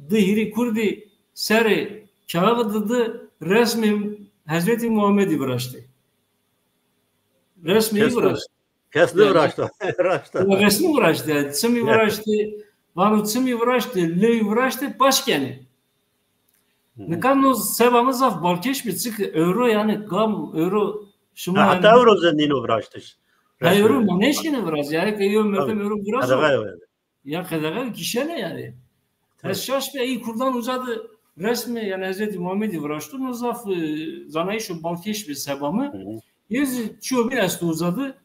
di hîrê kurdî serê kağıdı de resmê Hezretî Muhammedî viraştê. Resmê î viraştê. Kes nêviraşta. Viraşta. Resmî viraştê. Çimî viraştê. Vano çimî viraştê, lewî viraştê, paş kenê. Nika no seba mi zaf balkêş bi, çik ewro, yanî gam ewro şima, ha, heta ewro zî nîno viraştiş. Ha, ewro ma nêşkîne viraz. Yanî ke yew merdim ewro viraz. Ya qedexe kişene yanî. Ez şaş bîya, î kurdan uza de resmê, yanî Hezretî Muhammedî viraşto, no zaf, e, zanayîşo balkêş bi seba mi. Yew zî çîyo bîn esto uza de,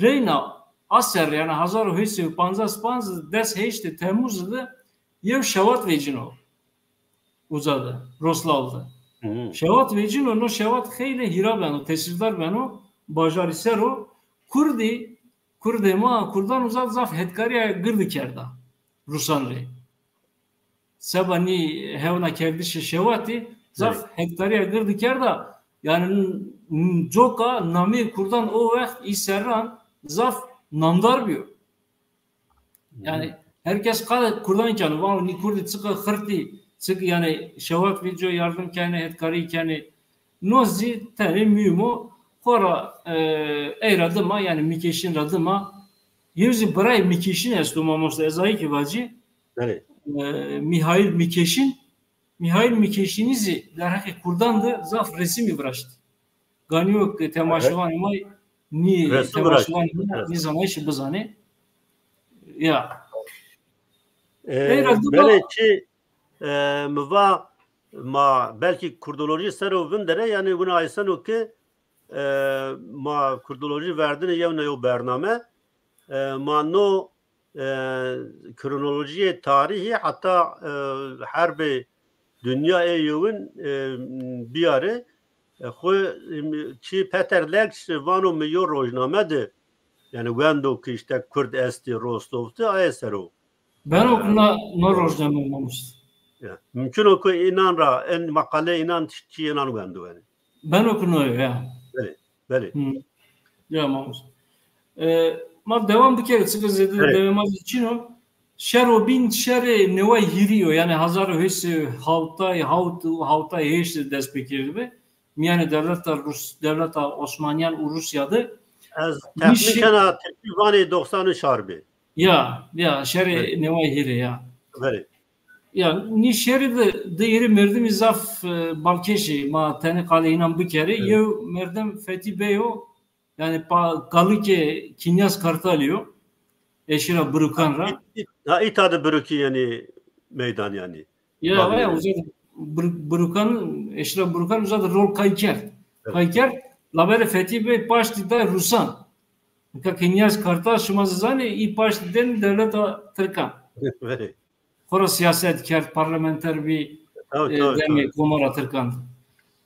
reyna a serre, yanî hezar û heşt sey û pancas panc, des heştê Temmuz de yew şewat vecîno uza de, Roslaw de. Şewat vecîno, no şewat xeylê hîra beno, tesîrdar beno bajarî ser o. Kurdî Kurdê ma, kurdan uza zaf hetkarîya girdi kerda Rusan rê. Seba nî hewna kerdişê şewatî zaf hetkarîya girdi kerda. Yanî n-, n-, coka namê kurdan o wext î serran zaf namdar bîyo. Yanî her kes qal kurdan keno, vano nî kurdî çiqa xirtî, çik yanî şewat vecîyo, yardim kenê, hetkarî kenê. No zî tenê muhîm o. Xora, e, ey ra dima, yanî Mîkeşîn ra dima, yew zî birayê Mîkeşîn esto, mamoste, ez ayî kî vacî. Belê. E, Mîhaîl Mîkeşîn. Mîhaîl Mîkeşînî zî derheqê kurdan de zaf resimî viraşt. Ganî yo ke temaşevanê ma nî, temaşevanê ma nî zanayîşî bizanê. Ya. E, ey ra dima belê çi E, mi va ma belkî kurdolojî ser o vindere, yanî wina ayseno ke, e, ma kurdolojî verdinê yew na yew bername. E, ma no, e, kronolojiyê tarîhî heta, e, herbê dinya ê yewin, e, biyarê. E, xwu, e, çi Peter Legg vano mi yo rojname de, yanî wendo ke îşte kurd estî, Rostov de, aye ser o. Beno ke na, no rojname mamoste. Ya, mumkin o ke înan ra, en meqale înan, çîyê înan wendo yanî. Beno ke no yo, ya. Belê, belê. Hı. Ya mamoste. E, ma dewam bikerê, çike zêde dewê ma zî çin o. Şero bîn şerê neway hîrî yo, yanî hezar û heşt sey û hewtay hewt û hewtay heşt de dest pê kerdîbi. Mîyanê dewleta Rus, dewleta Osmanîyan û Rûsya de. Ez texmîn kena tirkî vanê doxsan û çar bî. Ya, ya, şerê neway hîrê ya. Belê. Ya, nî şerî de di hîrê merdimî zaf, e, balkêş ê, ma tenê qalê înan bikerê. Yew merdim Fetî Bey o, yanî pa-, kalikê Kînyas Kartalî yo. Eşîra Birukan ra. Î-, î-, ha, îta de Birukî yanî meydan yanî. Ya, ya, uza de Bir-, Birukan, eşîra Birukan uza de rol kay kerd. Kay kerd, labelê Fetî Bey paştî day Rusan. Nika Kînyas Kartal şima zî zanê, î paştî den dewleta Tirkan. Belê. Xora sîyaset kerd, parlamenter bî, e, demê Komara Tirkan de.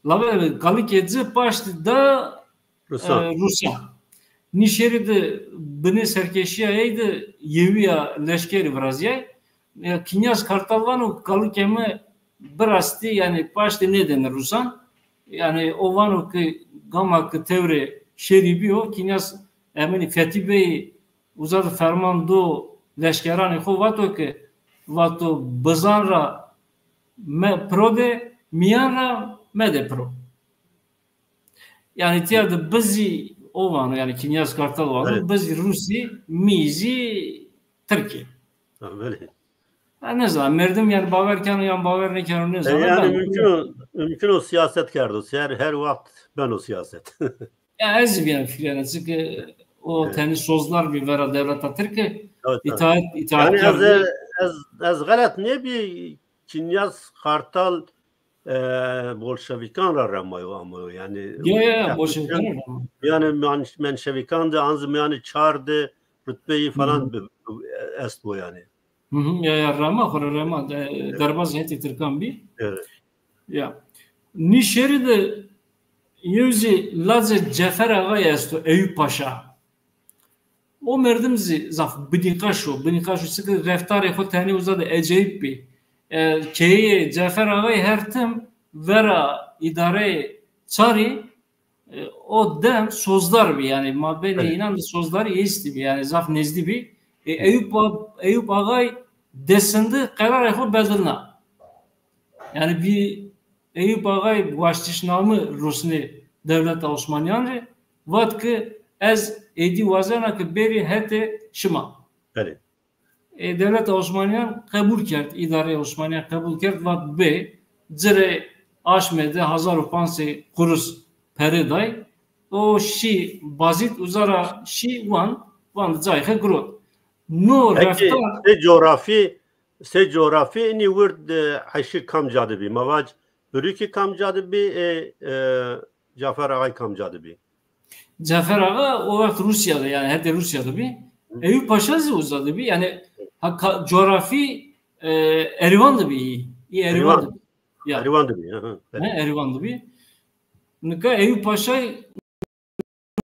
Labelê kalikê ci paştî da, e, Rusan. Nî şerî de binê serkêşîya ey de yewîya leşkerî virazîyay. Ya, Kînyas Kartal vano kalikê mi birastî, yanî paştî nêdêne Rusan. Yanî o vano ke gama ke tewrê şerî bîyo, Kînyas, eminî Fetî Bey uza de ferman do leşkeranê xo, vato ke, vato bizan ra me-, piro de, mîyan ra medê piro. Yanî tîya de bizî o vano, yanî Kînyas Kartal vano, bizî Rûsî, mî zî Tirkî. Ha, belê. Ha, nêzana, merdim yanî bawer keno yan bawer nêkeno, nêzana. E, yanî mumkin o, mumkin o sîyaset kerdo. Her, her wext beno sîyaset. Ya ez zî vîyane fikrîyane, çike o tenê sozlar bî vera dewleta tirke, îtaat, îtaat kerdê. Yanî ez, ez, ez xelet nêbî, Kînyas Kartal, e, bolşevîkan ra remayo, amayo, yanî. Ya, ya, bolşevîkan ra remayo. Yanî men-, menşevîkan de, an zî mîyanê çar de rutbeyî falan bi, bi, estbo yanî. Hı hı, ya, ya, rema, xora rema, de-, derbazê hetê tirkan bî. Evet. Ya. Nî şerî de yew zî lacê Cefer Axayî esto, Eyûp Paşa. O merdim zî zaf binîqaş o, binîqaş o, çike reftarê xo tenê uza de ecayîp bî. E, keyeyê Cefer Axayî her tim vera îdareyê çarî, e, o dem sozdar bî, yanî mabeynê înan de sozdarî estî bî, yanî zaf nêzdî bî. E, Eyûp A-, Eyûp Axay desinde qerarê xo bedilna. Yanî bî, Eyûp Axayî waştişname rusnê dewleta Osmanîyan rê, vat ke ez êdî wazena ke bêrî hetê şima. Belê. E, dewleta Osmanîyan qebul kerd, îdareya Osmanîyan qebul kerd, vat bê, ci rê aşmê de hezar û panc sey qurus pere day. O şî Bazîd, uza ra şî Wan, Wan de cayê xo girot. No Peki, reftar sê coğrafi, sê coğrafi inî wird, e, eşîr kamca de bî? Ma vac, Birûkî kamca de bî, e, e, Cafer Axay kamca de bî? Cafer Axa o wext Rûsya de, yanî hetê Rûsya de bî. Eyûp Paşa zî uza de bî. Yanî ha, ka-, coğrafi, e, Erîvan de bî. Î Erîvan de bî. Ya. Erîvan de bî, hı hı. He, Erîvan de bî. Nika Eyûp Paşay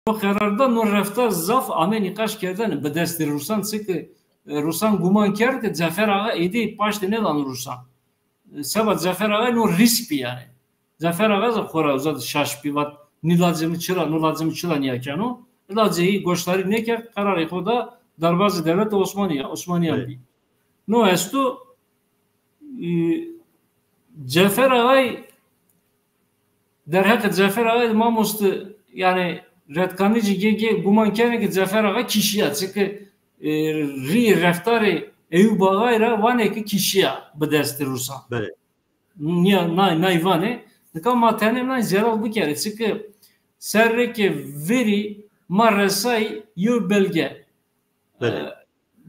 no qerar da, no reftar zaf ame nîqaş kerdene bi destê Rûsan, çike, e, Rûsan guman kerd ke Cafer Axa êdî paştê nêdano Rûsan. E, seba Cafer Axay no rîsk bî yanî. Cafer Axa zî xo ra uza de şaş bî, vat, nî lacê mi çira, no lacê mi çira nîya keno? Lacê yî goşdarî nêkerd, qerarê xo da derbazê dewleta Osmanîya, Osmanîyan bî. No esto, e, Cafer Axay Derheqê Cafer Axay de mamoste, yanî Redkanî zî gê gê guman kenê ke Cafer Axa kîşîya. Çike, e, rîyê reftarê Eyûb Axay ra vanê ke kîşîya bi destê Rûsan. Belê. Nîya, nay, nay vanê. Nika ma tenê nay zelal bikerê. Çike serrê ke verî ma resay yew belge. Belê. E,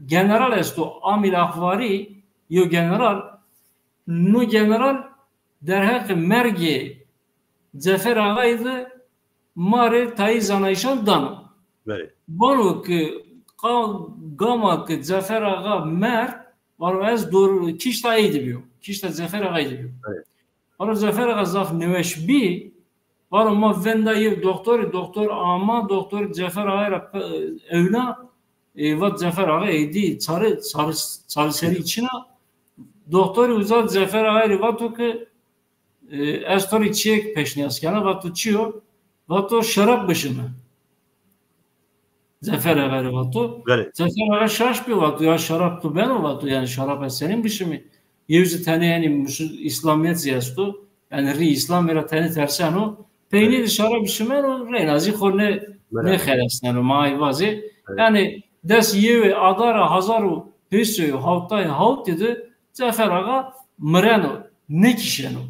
general esto, Amîr Axvarî, yew general, no general derheqê mergê Cefer Axayî de ma rê tayî zanayîşan dano. Belê. Vano ke qa-, gama ke Cefer Axa merd, vano ez dor-, kîşta ey de bîyo. Kîşta Cefer Axayî de bîyo. Belê. Vano Cefer Axa zaf nêweş bî. Vano ma venda yew doktorî, doktor ama, doktorî Cefer Axayî ra pe-, ewna, e, vat Cefer Axa êdî çare, çare, çareserî çin a. Doktorî uza Cefer Axayî rê vato ke, e, ez to rê çîyêk pêşnîyaz kena. Vato çi yo? Vato şerab bişime. Cefer Axa rê vato. Belê. Cefer Axa şaş bî, vato ya şerab tu beno, vato yanî şerab ez senîn bişimî? Yew zî tenê yanî musul-, îslamîyet zî esto. Yanî rî îslamî ra tenê terseno. Peynî de şerab bişimeno, reyna zî xo nê-, nêxelesneno, ma ay vazê. Belê. Yanî des yewê adara hezar û heyş sey û hewtay hewtî de Cefer Axa mireno, nêkîşeno.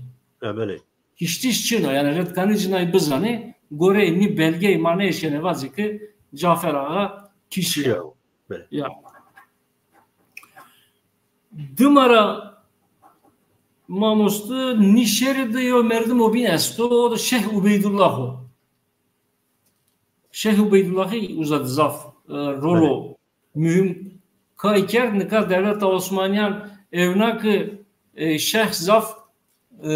E, belê. Kiştiş çin o, yanî Redkanî zî nay bizanê, goreyê nî belgeyî ma nêeşkenê vazê ke Cafer Axa kişîya. Kişîya. Belê. Ya. Dima ra mamoste nî şerî de yew merdim o bîn esto, o da Şêx Ubeydullah o. Şêx Ubeydullahî uza de zaf, e, rolo muhîm kay kerd. Nika dewleta Osmanîyan ewna ke, e, şêx zaf, e,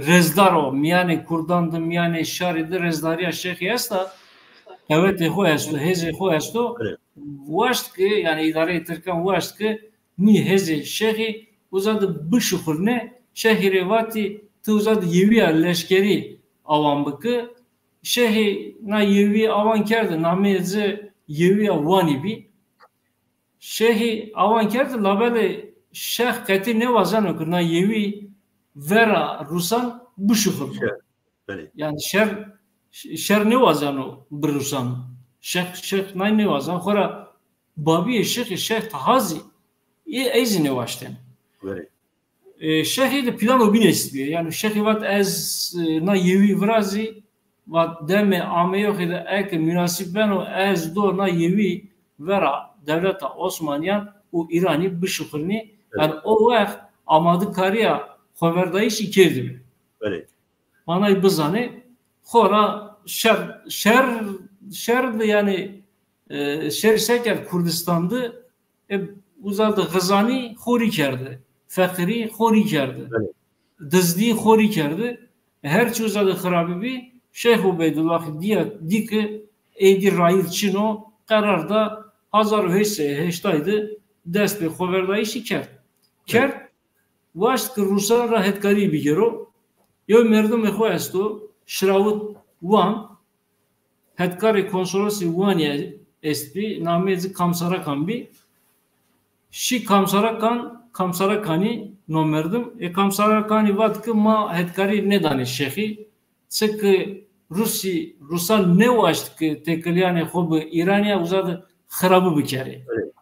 rêzdar o. Mîyanê kurdan de, mîyanê şarî de rêzdarîya şêxî esta. Qewetê xo esto, hêzê xo esto. Waşt ke, yanî îdareyê tirkan waşt ke nî hêzê şêxî uza de bişuxulnê, şêxî rê vatî ti uza de yewîya leşkerî awan bike. Şêxî na yewî awan kerde, nameyê ci Yewîya Wanî bî. Şêxî awan kerde, labelê şêx qetî nêwazeno ke na yewî vera Rûsan bişuxulno. Şer, belê. Yanî şer, şer nêwazeno bi Rûsan. Şêx, şêx nay nêwazeno. Xora babîyê şêxî Şêx Taha zî, ê, ey zî nêwaştêne. Belê. E, şêxî de plan o bîn estbîyo. Yanî şêxî vat ez, e, na yewî virazî, vat demê ameyoxî de eke münasib beno ez do na yewî vera dewleta Osmanîyan û Îranî bişuxulnî. Evet. Yanî o wext amadekarîya xoverdayîşî kerdîbî. Belê. Manay bizanê, xora şer, şer, şer de yanî, e, şer se kerd Kurdistan de, e, uza de xizanî xo rî kerde, feqîrî xo rî kerde, belê, dizdî xo rî kerde. Her çi uza de xirabî bî, Şêx Ubeydullah dîya, dî ke êdî rayîr çin o, qerar da hezar û heyş sey heştay de dest bi xoverdayîşî kerd. Kerd, waşt ke Rûsan ra hetkarî bigêro. Yew merdimê xo esto, Şirawit Wan, hetkarê konsolosê Wanî estbî, nameyê ci Kamsarakan bî. Şî Kamsarakan, Kamsarakanî, no merdim. E, kamsara kanî vat ki ma hetkarî nêdanê şexî. Çiki Rusî, Rusan nêwaşt ki têkilîyanê xo bi Îranî ya uza de xirabû bikerê. Evet.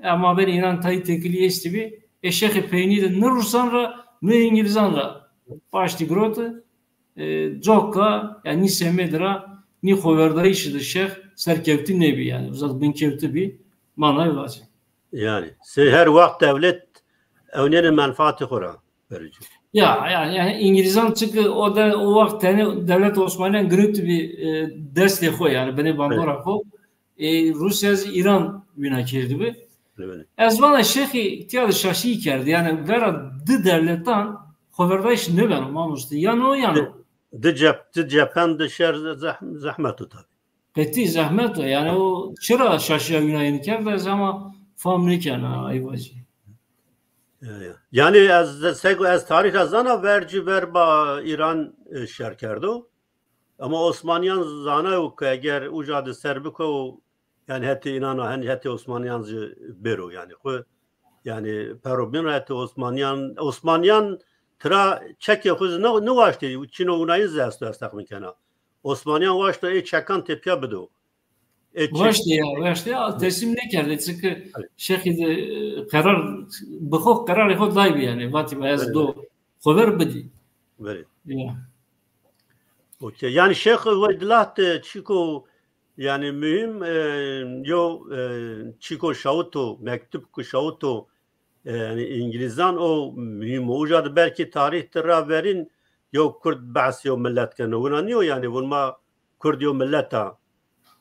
E, mabênê înan tayî têkilî estî bî. E, şexî peynî de ni Rusan ra, ni Îngilîzan ra paştî giroti. E, coka, yanî nî semedî ra, nî xoverdayîşî de şex serkewtî nêbî, yanî uza de binkewtî bî, manayê vacî. Yanî, sey her wext dewlet ewnêne menfaatê xo ra vericî. Ya, ya, yanî Îngilîzan çiki o de, o wext tenê dewleta Osmanîyan girewtî bî, e, destê xo, yanî binê bandora xo. E, Rûsya zî Îran wîna kerdî bi. Belê, belê. Ez vana şexî tîya de şaşî kerdî. Yanî vera di dewletan xoverdayîş nêbeno mamoste. Yan o yan o. Di, di cep-, di cephen di şer ze-, zehm-, zehmet o tabî. Qetî zehmet o. Yanî o çira şaşîya wîna yenî kerd ez ama fam nêkena ey vacî. Ya, ya. Yanî ez, sego ez tarîx ra zana vercî verba Îran, e, şer kerdo. Ama Osmanîyan zanayo ke eger uca de ser biko, yanî hetê înan a, hen hetê Osmanîyan zî bêro yanî. Xwu, yanî pero bîn ra hetê Osmanîyan, Osmanîyan tira çekê xwu zî ni-, niwaştê, çîno winayin zî esto, ez texmîn kena. Osmanîyan waşto ê çekan tepîya bido. Ê çek- Waştê ya, waştê ya, teslîm nêkerdê. Çiki şexî de, e, qerar, bi xo qerarê xo daybî yanî. Vatî ba ez do xover bidî. Belê. Ya. Okey. Yanî Şêx Ubeydullah de çîko, yanî muhîm, e, yo, e, çîko şawito, mektub ku şawito, e, yanî Îngilîzan o muhîm o. Uca de belkî tarîx de ra verîn yo Kurd behs yo milet keno. Wina nîyo yanî vun ma Kurd yo milet a.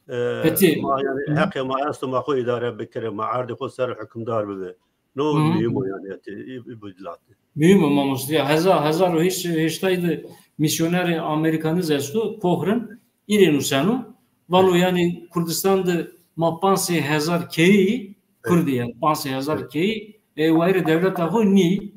E, Qetî. Ma yanî heqê ma esto ma xo îdare bikirê, ma erdê xo ser hukimdar bibe. No muhîm o yanî hetê, î, î, Ubeydullah de. Muhîm o mamoste. Ya hezar, hezar û heşt sey û heştay de mîsyonerê Amerîkanî zî esto, Cochran, îrê nuseno. Vano yanî Kurdistan de ma panc sey hezar keyî Kurdî yanî, panc sey hezar keyî, e, wayîrê dewleta xo nî,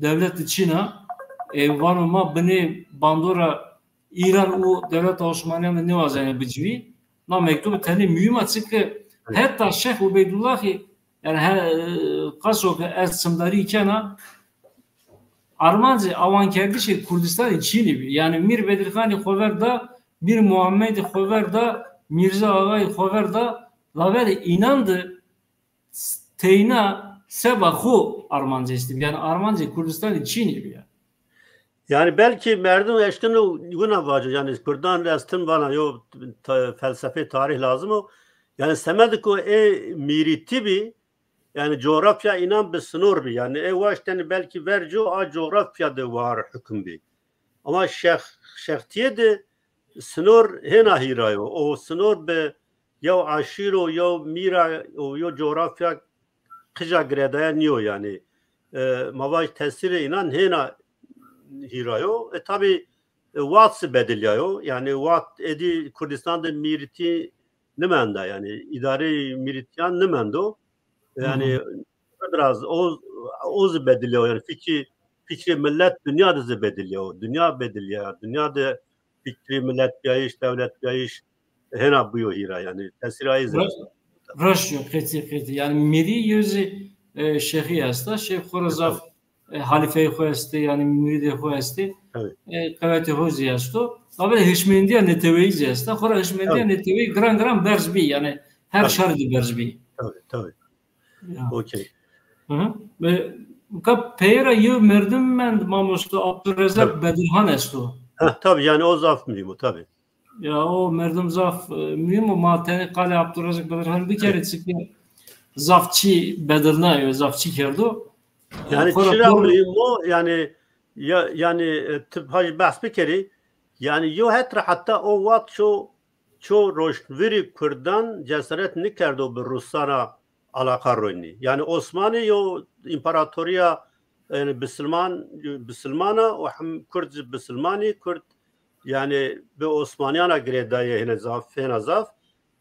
dewlete çin a, e, vano ma binê bandora Îran û dewleta Osmanîyan de nêwazenê biciwî. Na mektub tenê muhîm a, çike heta Şêx Ubeydullahî, yanî he, e, qaso ke ez çimdarî kena, armancê awankerdişê Kurdistanî çînî bî. Yanî Mîr Bedirxanî xo ver da, Mîr Muhammedî xo ver da, Mîrza Axayî xo ver da, labelê înan de teyna seba xo armanc estî bî. Yanî armancê Kurdistanî çînî bî ya. Yanî belkî merdim eşkeno wina vaco, yanî Kurdan ez tim vana yo ta-, felsefê tarîx lazim o. Yanî semedê ku ê mîrîtî bî, yanî cografya înan bi sinor bî. Yanî ê waşt yanî belkî verco a cografya de war hukim bî. Ama şex-, şextîye de sinor hêna hîra yo. O sinor bi yew eşîr o, yew mîra o, yew cografya qija girêdaye nîyo yanî. E, ma vaj tesîrê înan hêna hîra yo. E, tabî, e, wat zî bedilyayo. Yanî wat êdî Kurdistan de mîrîtî nimenda yanî. Îdareyê mîrîtîyan nimendo. Yanî biraz o, o zî bedilyayo. Yanî fikrî, fikrê milet dinya de zî bedilyayo. Dinya bedilya. Dinya de fikrî milet bîyayîş, dewlet bîyayîş hêna bîyo hîra yanî. Tesîrê ayî zî. Re-, reş yo, qetî, qetî. Yanî mîrî yo zî, e, şexî esta. Şêx xo ra zaf, e, halîfeyê xo estê, yanî murîdê xo estê. Tabî. E, qewetê xo zî esto. Labelê hişmendîya neteweyî zî esta. Xo ra hişmendîya neteweyî giran giran berz bî. Yanî her şarî de berz bî. Tabî, tabî. Ya. Okey. Hı hı. Ve ka peyra yew merdim mend mamoste Abdurrezak Bedirhan esto. Ha, tabî, yanî o zaf muhîm o, tabî. Ya o merdim zaf, e, muhîm o, ma tenê qalê Abdurrezak Bedirhan bikerê, çike zaf çî bedirnayo, zaf çî kerdo. Yanî xora çira muhîm o, yanî ya, yanî, e, ti paj behs bikerî, yanî yo het ra heta o wext ço ço roşnvîrî Kurdan cesaret nêkerdo bi Rusan ra alaqa ronî. Yanî Osmanî yo împaratorîya, yanî bisilman, bisilman a û hem Kurd zî bisilmanî, Kurd yanî bi Osmanîyan ra girêdayê hêna zaf, hêna zaf.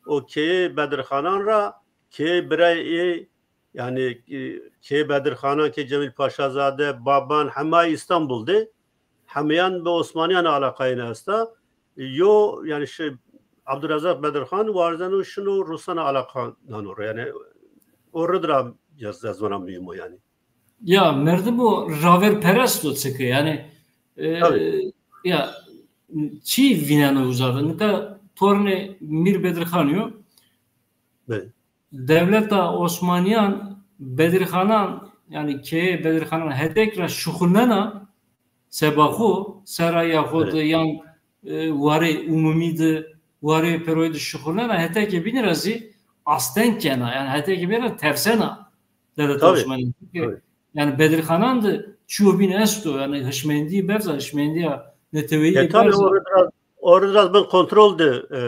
O keyê Bedirxanan ra, keyê birayê ê, yanî, e, keyê Bedirxanan, keyê Cemîl Paşazade, Baban, hema Îstanbul de, hemeyan bi Osmanîyan alaqayên esta. Yo, yanî, şi-, Abdurrezak Bedirxan warzeno şino Rusan alaqa nano ro. Yanî, o rid ra ez, ez vana muhîm o yanî. Ya, merdimo raverperest o çike. Yani, e, ya, çi vîneno uza de? Nika tornê Mîr Bedirxanî yo. Dewleta Osmanîyan Bedirxanan, yani keyê Bedirxanan hetek ra şuxulnena, seba xo, seraya xo de yan, e, warê umumî de, warê peroyî de şuxulnena, hetekê bînî ra zî asteng kena, yani hetekê bînî ra tersena dewleta Osmanîyan. Çünkü yani Bedirxanan de çîyo bîn esto, yani hişmendî berza, hişmendîya neteweyî berza. Orada biraz bin kontrol de, e,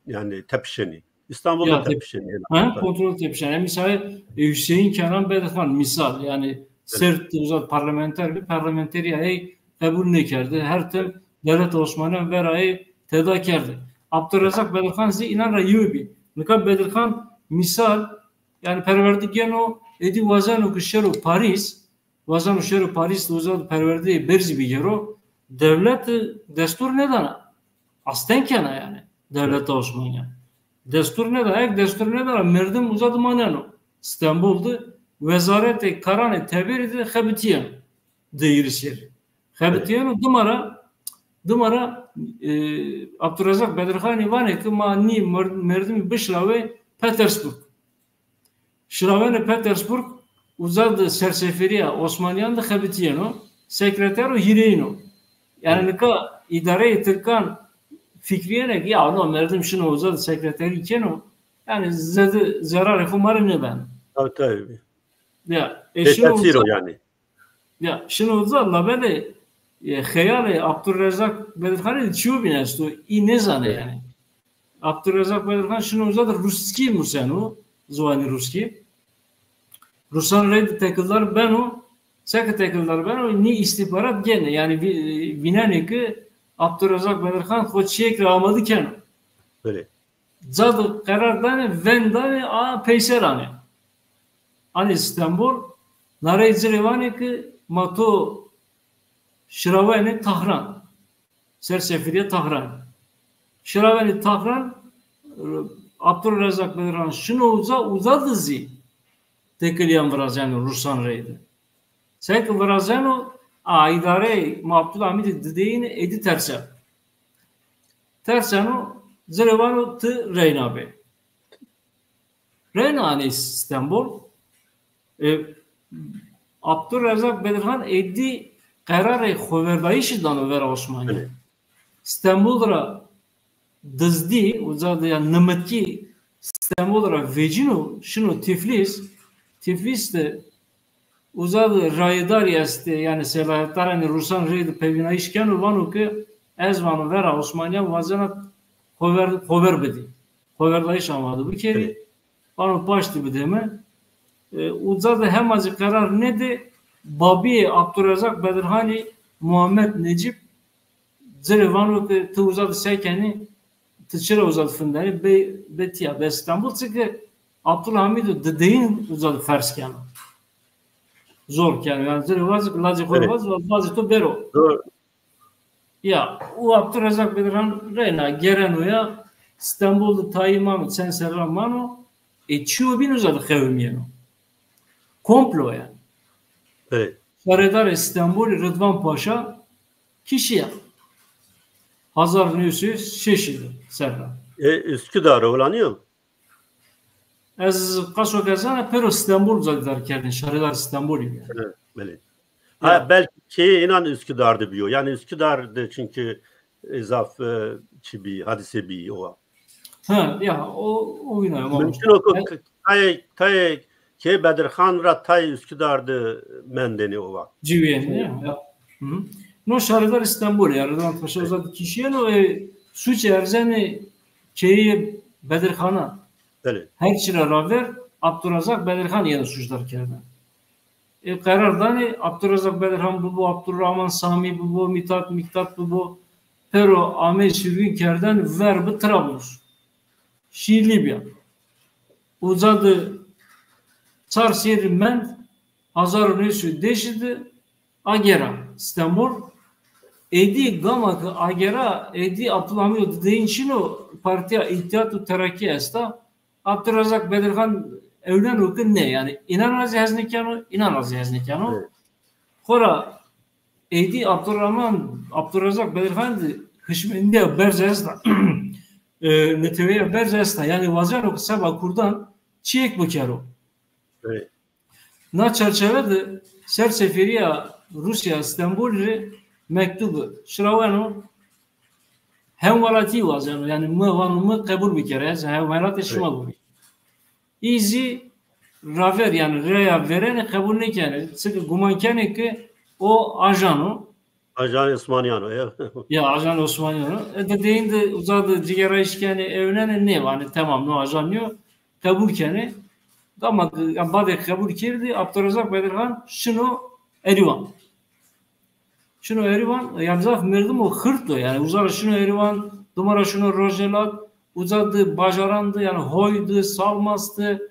yani tepişenî. İstanbul'da tepişenî. Ha, kontrol tepişenî. Misal, e, Hüseyin Kenan Bedirxan, misal, yani sert uzat parlamenter bir parlamenterîya ey qebul nêkerde. Her tim dewleta Osmanîyan vera ey teda kerde. Abdurrezak Bedirxan zî înan ra yew bî. Nika Bedirxan misal, yani perwerde geno, êdî wazeno ki şero Parîs, wazeno şero Parîs de uza de perwerdeyê berzî bigero, dewlet destur nêdana. Asteng kena yani dewleta Osmanîyan. Destur nêdana, ek destur nêdana, merdim uza de maneno. Stenbol de wezaretê karanê teberî de xebitîyeno. Deyîrî serî. Xebitîyeno, dima ra, dima ra, e, Abdurrezak Bedirxanî vanê ki ma nî mer-, merdimî bişirawê Petersburg. Şirawene Petersburg, uza de serseferîya Osmanîyan de xebitîyeno, sekretero hîrêyin o. Yani nika îdareyê tirkan fikrîyene ki ya no merdim şino uza de sekreterî keno, yani zede zerarê xo ma rê nêbeno. Tabii, tabii. Ya, e, şino uza, yani. Ya, şino uza labelê, e, xeyalê Abdurrezak Bedirxanî de çîyo bîn esto, î nêzanê yani. Abdurrezak Bedirxan şino uza de ruskî museno, ziwanî ruskî. Rusan rey de tekildar beno, seke tekildar beno, nî îstîxbarat gênê. Yani vî-, vînenê ki Abdurrezak Bedirxan xo çîyêk ra amade keno. Belê. Ca de qerar danê, veng danê, a peyser anê. Anê Stenbol, narey ci rê vanê ki ma to şirawenê Tahran. Serseferîya Tahran. Şirawenê Tahran, e, Abdurrezak Bedirxan şino uza, uza de zî tekilîyan virazeno rusan rey de. Seke virazeno, a îdareyê ma Abdulhamîdî Dideyîne êdî terseno. Terseno, ci rê vano ti reyna bê. Reyna anê Stenbol. E, Abdurrezak Bedirxan êdî qerarê xoverdayîşî dano vera Osmanîyan. Stenbol ra dizdî, uza de ya nimitkî Stenbol ra vecîno, şino Tiflis. Tiflis de uza de rayedarî estê, yani selahetdaranê rusan rey de pevînayîş keno, vano ke ez vano vera Osmanîyan wazena xover, xover bidî. Xoverdayîş amade bikerî. Vano paştî bidê mi. E, uza de hema zî qerar nêdê, babîyê Abdurrezak Bedirxanî Muhammed Necîb ci rê vano ke ti uza de se kenî, ti çira uza de findenî, bê, bê tîya, bê Stenbol, çike Abdulhamîdo Dideyîn uza de ferz keno. Zor keno. Yani ci rê vazê ke lacê xo rê vaz, vazê to bêro. Ya, û Abdurrezak Bedirxan reyna, gêreno ya, Stenbol de tayî mano, çend serre ra mano, e, çîyo bîn uza de qewimîyeno. Komplo yani. Şaredarê Stenbolî Ridvan Paşa kişîya. Hezar new sey şeşî de serra. E, Üsküdar o, wila nîyo? Ez qaso ke zana, pêro Stenbol uza de îdare kerdêne, şaredar Stenbolî bîya. Evet, belê. Ha, belkî keyê înan Üsküdar de bîyo. Yani Üsküdar de çünkü, e, zaf, e, çi bî, hadîse bî o wa. Ha, ya, o, o wina, ya, mümkün o ke tayê, tayê keyê Bedirxan ra tayê Üsküdar de mendêne o wa. Ciwîyenê, ya. No şaredar Stenbolî ya, Ridvan Paşa uza de kişîyeno, e, suçî erzenê keyê Bedirxana. Belê. Her çî ra raver Abdurrezak Bedirxan yeno suçdar kerdene. E, qerar danê, Abdurrezak Bedirxan bibo, Abdurrahman Samî bibo, Mîtat Mîktat bibo, pêro amey sürgün kerden, ver bi Trablus. Şî Lîbya. Uza de çar serrî mend, hezar û new sey û deşî de agera Stenbol. Êdî gama ke agera, êdî Abdulhamîdo Dideyîn şino, partîya Îtîhat û Terakî esta. Abdurrezak Bedirxan ewneno ke nê, yanî înan ra zî hez nêkeno, înan ra zî hez nêkeno. Evet. Xora êdî Abdurrahman, Abdurrezak Bedirxan de hişmendîya berz esta. E, neteweyîya berz esta. Yanî wazeno ke seba kurdan çîyêk bikero. Evet. Na çerçeve de serseferîya Rûsya Stenbolî rê mektub şiraweno, hemwelatî wazeno, yanî mi vano mi qebul bikero, ez hemwelatê şima bibî. Î zî raver, yanî reya verêne qebul nêkenê. Çike guman kenê ke o ajan o. Ajan Osmanîyan o, ya. Ya, ajan Osmanîyan o. E, de deyîn de uza de cigêrayîş kenê, ewnenê, nê, vanê temam, no ajan nîyo, qebul kenê. Gama ke, ya, badê qebul kerdî, Abdurrezak Bedirxan şino Erîwan. Şino Erîwan, yanî zaf merdimo xirto, yanî uza ra şino Erîwan, dima ra şino Rojhelat, uza de bajaran de, yanî Hoy de, Salmas de,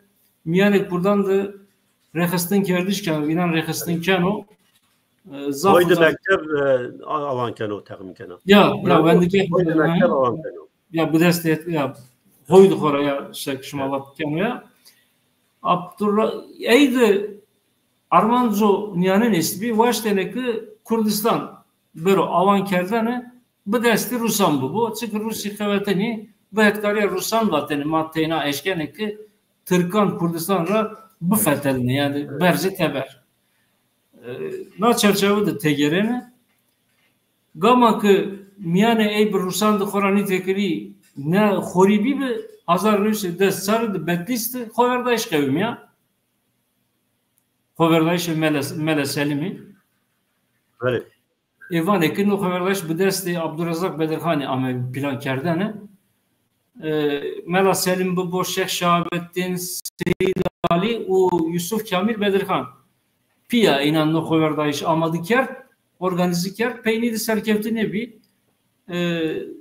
mîyanê kurdan de rêxistinkerdiş keno, înan rêxistin keno. E, zaf Hoy de uza mekteb, e, a-, awan keno, texmîn kena. Ya, ya, wendigeh, Hoy de mekteb awan keno. Ya, bi destê, ya, Hoy de xora ya, şek şima vat keno ya. Abdurra-, ey de armanco nîyanên estbî, waştêne ke Kurdistan bero awan kerdene, bi destê Rûsan bibo. Çike Rûsî qewetinî, bi hetkarîya Rûsan vatêne, ma teyna eşkenê ke Tirkan Kurdistan ra bifetelnê, yanî berzê teber. E, na çerçeve de têgêrêne. Gama ke mîyanê ey bi Rûsan de xora nîtekilî ne xorî bîbi, hezar new sey des çar de Bedlîs de xoverdayîş qewimîya. Xoverdayîşê Mele, Mele Selîmî. Belê. Ê vanê ke no xoverdayîş bi destê Abdurrezak Bedirxanî ame plan kerdene. E, Mela Selîm bibo, Şêx Şahabettin, Seyîd Alî û Yusuf Kamîl Bedirxan. Pîya înan no xoverdayîş amadî kerd, organîze kerd, peynî de serkewtine bî. E,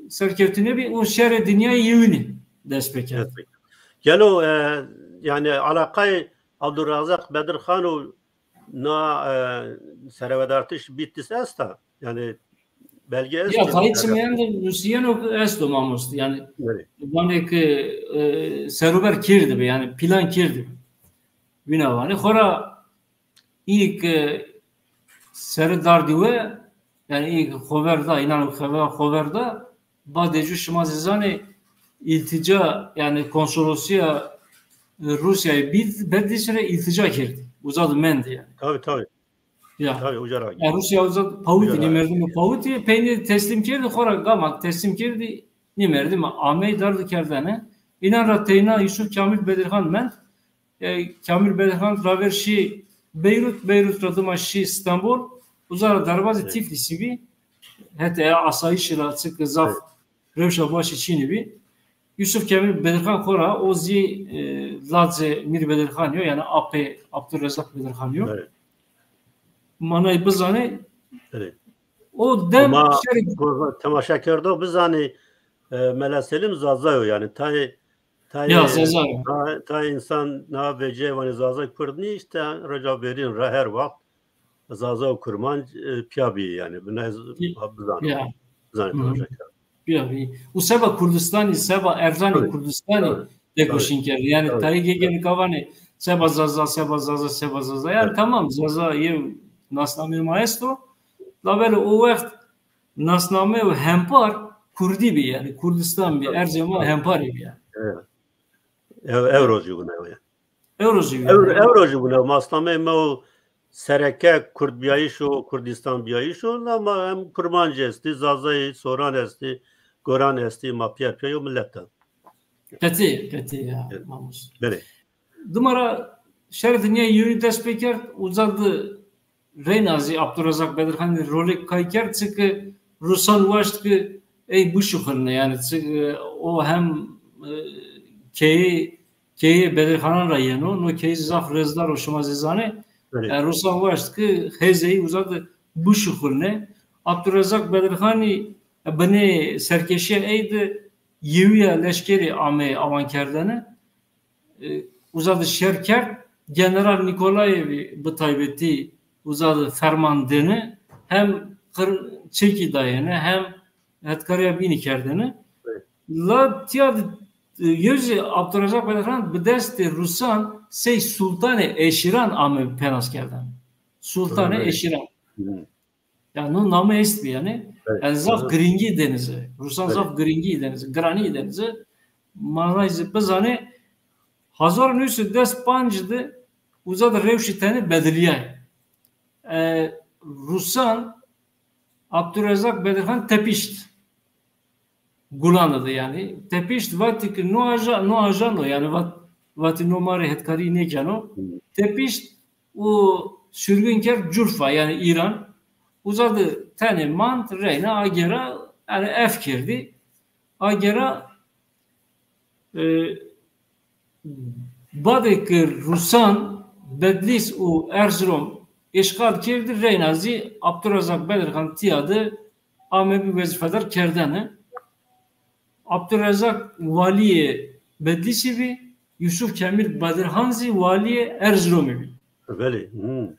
serkewtine bî û şerê dinyayê yewinî dest pê kerd. Dest pê kerd. Gelo, e, yanî alaqayê Abdurrezak Bedirxan û na, e, serewedartiş Bîtlîs esta? Yanî belge esto? Ya, tayê çimeyan de nusîyeno ke esto mamoste. Yanî vanê ke, e, serûber kerdîbi, yanî plan kerdîbi. Wina vanê. Xora î ke sere dardî we, yanî î ke xover da, înan xover, xover da, badê jû şima zî zanê îltîca, yanî konsolosîya, e, Rûsyayê Bid-, Bedlîs rê îltîca kerdî. Uza de mendî yanî. Tabî, tabî. Ya. Tabî, uca ra. Ya, Rûsya uza pawitî, nî merdimî pawitî, peynî teslîm kerdî, xora gama teslîm kerdî, nî merdimî amey dardî kerdene. Înan ra teyna Yusuf Kamîl Bedirxan mend. E, Kamîl Bedirxan raver şî Beyrut, Beyrut ra dima şî Stenbol, uza ra derbazê Tiflîsî bî. Hetê asayîşî ra çike zaf rewşa başî çînî bî. Yusuf Kamîl Bedirxan xora, o zî, e, lacê Mîr Bedirxanî yo, yanî apê Abdurrezak Bedirxanî yo. Manayê bizanê. O dem şerî temaşekerdox bizanê, e, Mela Selîm Zaza yo, yanî tayê Tayê, ya, Zaza yo. Ta-, tayê însan na vecîyayê vanê Zaza Kurd nî, îşte reca verîn ra her wext Zaza û Kurmanc, e, pîya bîyê yanî. Binay z-, bizanê. Ya. Bizanê temaşe kerd. Pîya bîyê. Û seba Kurdistanî, seba erzanê Kurdistanî tekoşîn kerdî. Yanî tayê gegê nika vanê seba Zaza, seba Zaza, seba Zaza. Yanî tamam, Zaza yew nasnameyê ma esto. Labelê o wext nasname û hempar Kurdî bî, yanî Kurdistan bî, erzê ma hemparî bî yanî. Evet. Ew, ewro jî wina ya. Ewro jî wina. Ew, ewro jî wina. Nasnameyê ma o sereke Kurdbîyayîş o, Kurdistanbîyayîş o, ama hem Kurmancî estî, Zazayî, Soran estî, Goran estî, ma pîya pîya yo milet a. Qetî, qetî ya, mamoste. Belê. Dima ra şerê dinyayê yewînî dest pê kerd, uza de reyna zî Abdurrezak Bedirxanî rolêk kay kerd, çike Rûsan waşt ke ey bişuxulne, yanî çike o hem, e, keyê, keyê Bedirxanan ra yeno, no key zî zaf rêzdar o, şima zî zanê. Belê. E, Rûsan waşt ke hêzê ey uza de bişuxulne. Abdurrezak Bedirxanî, e, binê serkêşîya ey de yewîya leşkerî ameyê awankerdene. E, uza de şer kerd. General Nîkolayevî bi taybetî uza de ferman dêne, hem qir-, çekî dayêne, hem hetkarîya bînî kerdêne. Evet. La tîya de Yew zî Abdurrezzak Bedirxan bi destê Rusan sey sultanê eşîran ame penaskerdene. Sultanê eşîran. Yanî no name estbî yanî. Yanî zaf giringî denize. Rusan zaf giringî denize, giranî denize. Ma ra zî bizanê, hezar new sey des panc de uza de rewşî tenê bedilîyay. E, Rusan Abdurrezzak Bedirxan tepişt. Gulan de yanî. Tepişt, vatî ki no aja, no ajan o yanî, vat, vatî no ma rê hetkarî nêkeno. Tepişt û sürgün kerd Curfa yanî Îran. Uza de tenê mand, reyna agera, yanî ef kerdî. Agera, e, badê ke Rusan Bedlîs û Erzirom îşxal kerdî, reyna zî Abdurrezzak Bedirxan tîya de ame bî wezîfedar kerdene. Abdurrezzak walîyê Bedlîsî bî, Yusuf Kemîl Bedirxan zî walîyê Erziromî bî. Belê. Hmm.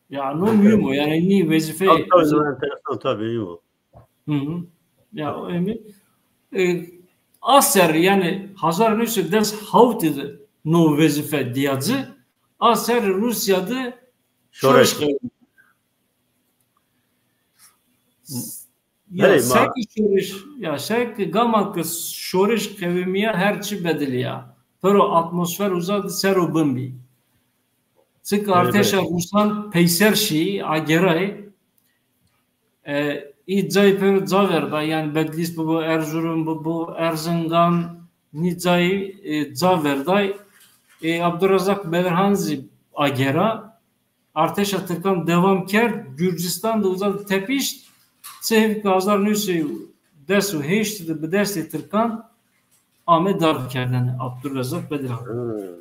Ya no muhîm o, yanî nî wezîfeyê... Tabii, tabii, no enteresan tabii, muhîm o. Hı hı. Ya, o emî, e, a ser, yanî hezar new sey des hawtî de no wezîfe dîya ci, a ser Rûsya de şoreş qewimîya. Ya, seke şoreş, ya, seke gama ke şoreş qewimîya her çi bedilîya. Piro atmosfer uza de ser û bin bî. Çike artêşa Rûsan peyser şî, agerayê. E, î cayî pêro ca verday, yanî Bedlîs bibo, Erzurum bibo, Erzingan, nî cayî, e, ca verday. E, Abdurrezzak Bedirxan zî agera. Artêşa tirkan dewam kerd, Gurcistan de uza de tepişt, çi hêvî ke hezar new sey des û heşt de bi destê tirkan ame darb kerdene Abdurrezzak Bedirxan. Ha,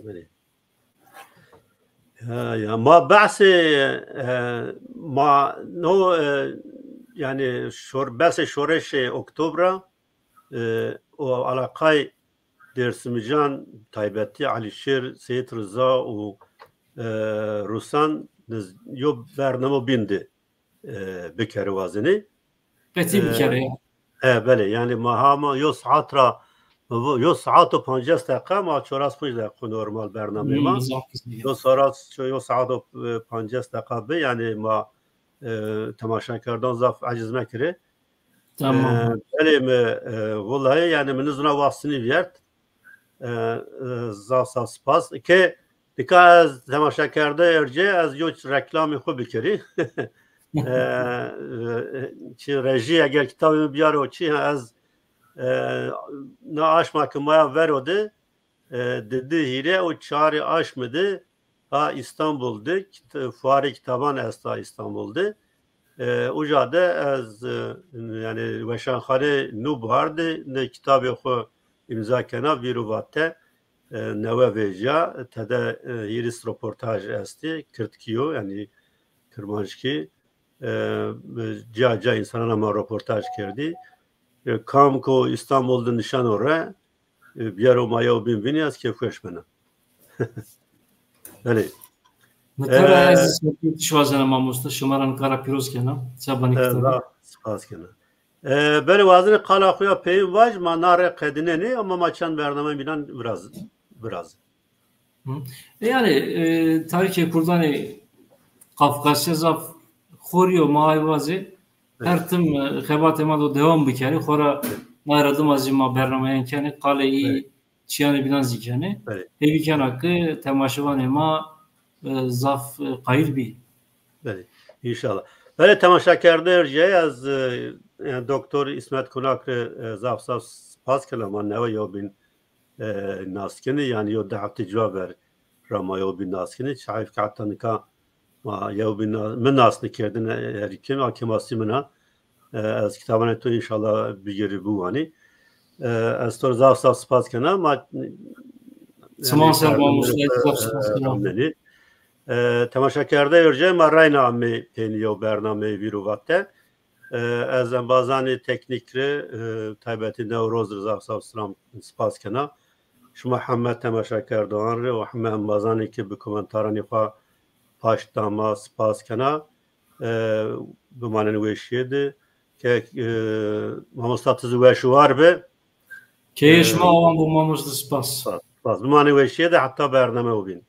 belê. Ya, ya, ma behsê, e, ma no, e, yanî şor-, behsê şoreşê Oktobra, e, û alaqay Dêrsimijan, taybetî Elîşêr, Seyîd Riza û, e, Rûsan niz-, yo bernamo bîn de e, bikerê wazenê. Qetî bikerê ya. E, belê, yanî ma hama yo saet ra, yo saet û pancas deqa, ma çoras ponc deqa normal bernameyê ma. Yo saet, yo saet û, e, pancas deqa bi, yanî ma, e, temaşekerdan zaf eciz mekerê. Tamam. E, belê mi, e, wulay, yanî mi nizna wextinî vîyert. E, e, zaf zaf spas. Ke nika ez temaşekerde ercê, ez yo reklamê xwu bikerî. E, e, çi rejî eger kitabê mi biyaro çi, ez, e, na aşma ke maya vero de, e, di di hîrê û çarê aşmi de ha Îstanbul de kit-, fuarê kitaban esta Îstanbul de. E, uca de ez, e, yanî weşanxanê Nûbihar de nê kitabê xwu îmza kena, Vîr û Vate, e, newe vejîya, tede, e, hîris roportaj estê, kirdkî yo, yanî kirmanckî, e, cîya cîya însanan ma roportaj kerdî. E, kam ko Îstanbul de nişeno re, e, biyero ma yew bîn vînî, ez kêfweş bena. Belê. Nika ra ez serkewtiş wazena mamoste, şima ra nika ra pîroz kena. Çabanî kitabî. Zaf spas kena. E, belê, wazenê qala xo ya peyîn vaj, ma na re qedînenê, ama ma çend bernameyê bînan viraz, viraz. Hı. E, yanî, e, tarîxê kurdanê Kafkasya zaf xorî yo, ma ay vazê. Her tim, e, xebatê ma do dewam bikerê. Xora na ra dima zî ma bernameyan kenê. Qalê î çîyanê bînan zî kenê. Belê. Hêvî kena ke temaşevanê ma, e, zaf, e, qayîl bî. Belê, înşallah. Belê, temaşekerde ercîyayî, ez, e, yanî doktor Îsmet Kunak rê, e, zaf zaf spas kena, ma newe yew bîn, e, nas kenî, yanî yew di heftê ciwa ver ra ma yew bîn nas kenî. Çi heyf ke heta nika ma yew bîn na-, mi nas nêkerdêne, e, her kim, a kêmasî min a. E, ez kitabanê to înşallah bigêrî biwanî. E, ez to rê zaf zaf spas kena. Ma, yanî, ser mamoste, zaf spas kena. E, temaşekerde ercîyayî, ma reyna amê peynî yew bernameyê Vîr û Vate. E, ez embazanê teknîk rê, e, taybetî Newroz rê zaf zaf silam, spas kena. Şima heme temaşekerdoxan rê û heme embazanê ke bi komentaranê xo paşt da ma spas kena. E, bimanên weşîye de. Ke, e, mamosta, ti zî weş û war be. Keyê şima awan bo mamoste, spas. Spas. Bimanê weşîye de heta bername o bîn.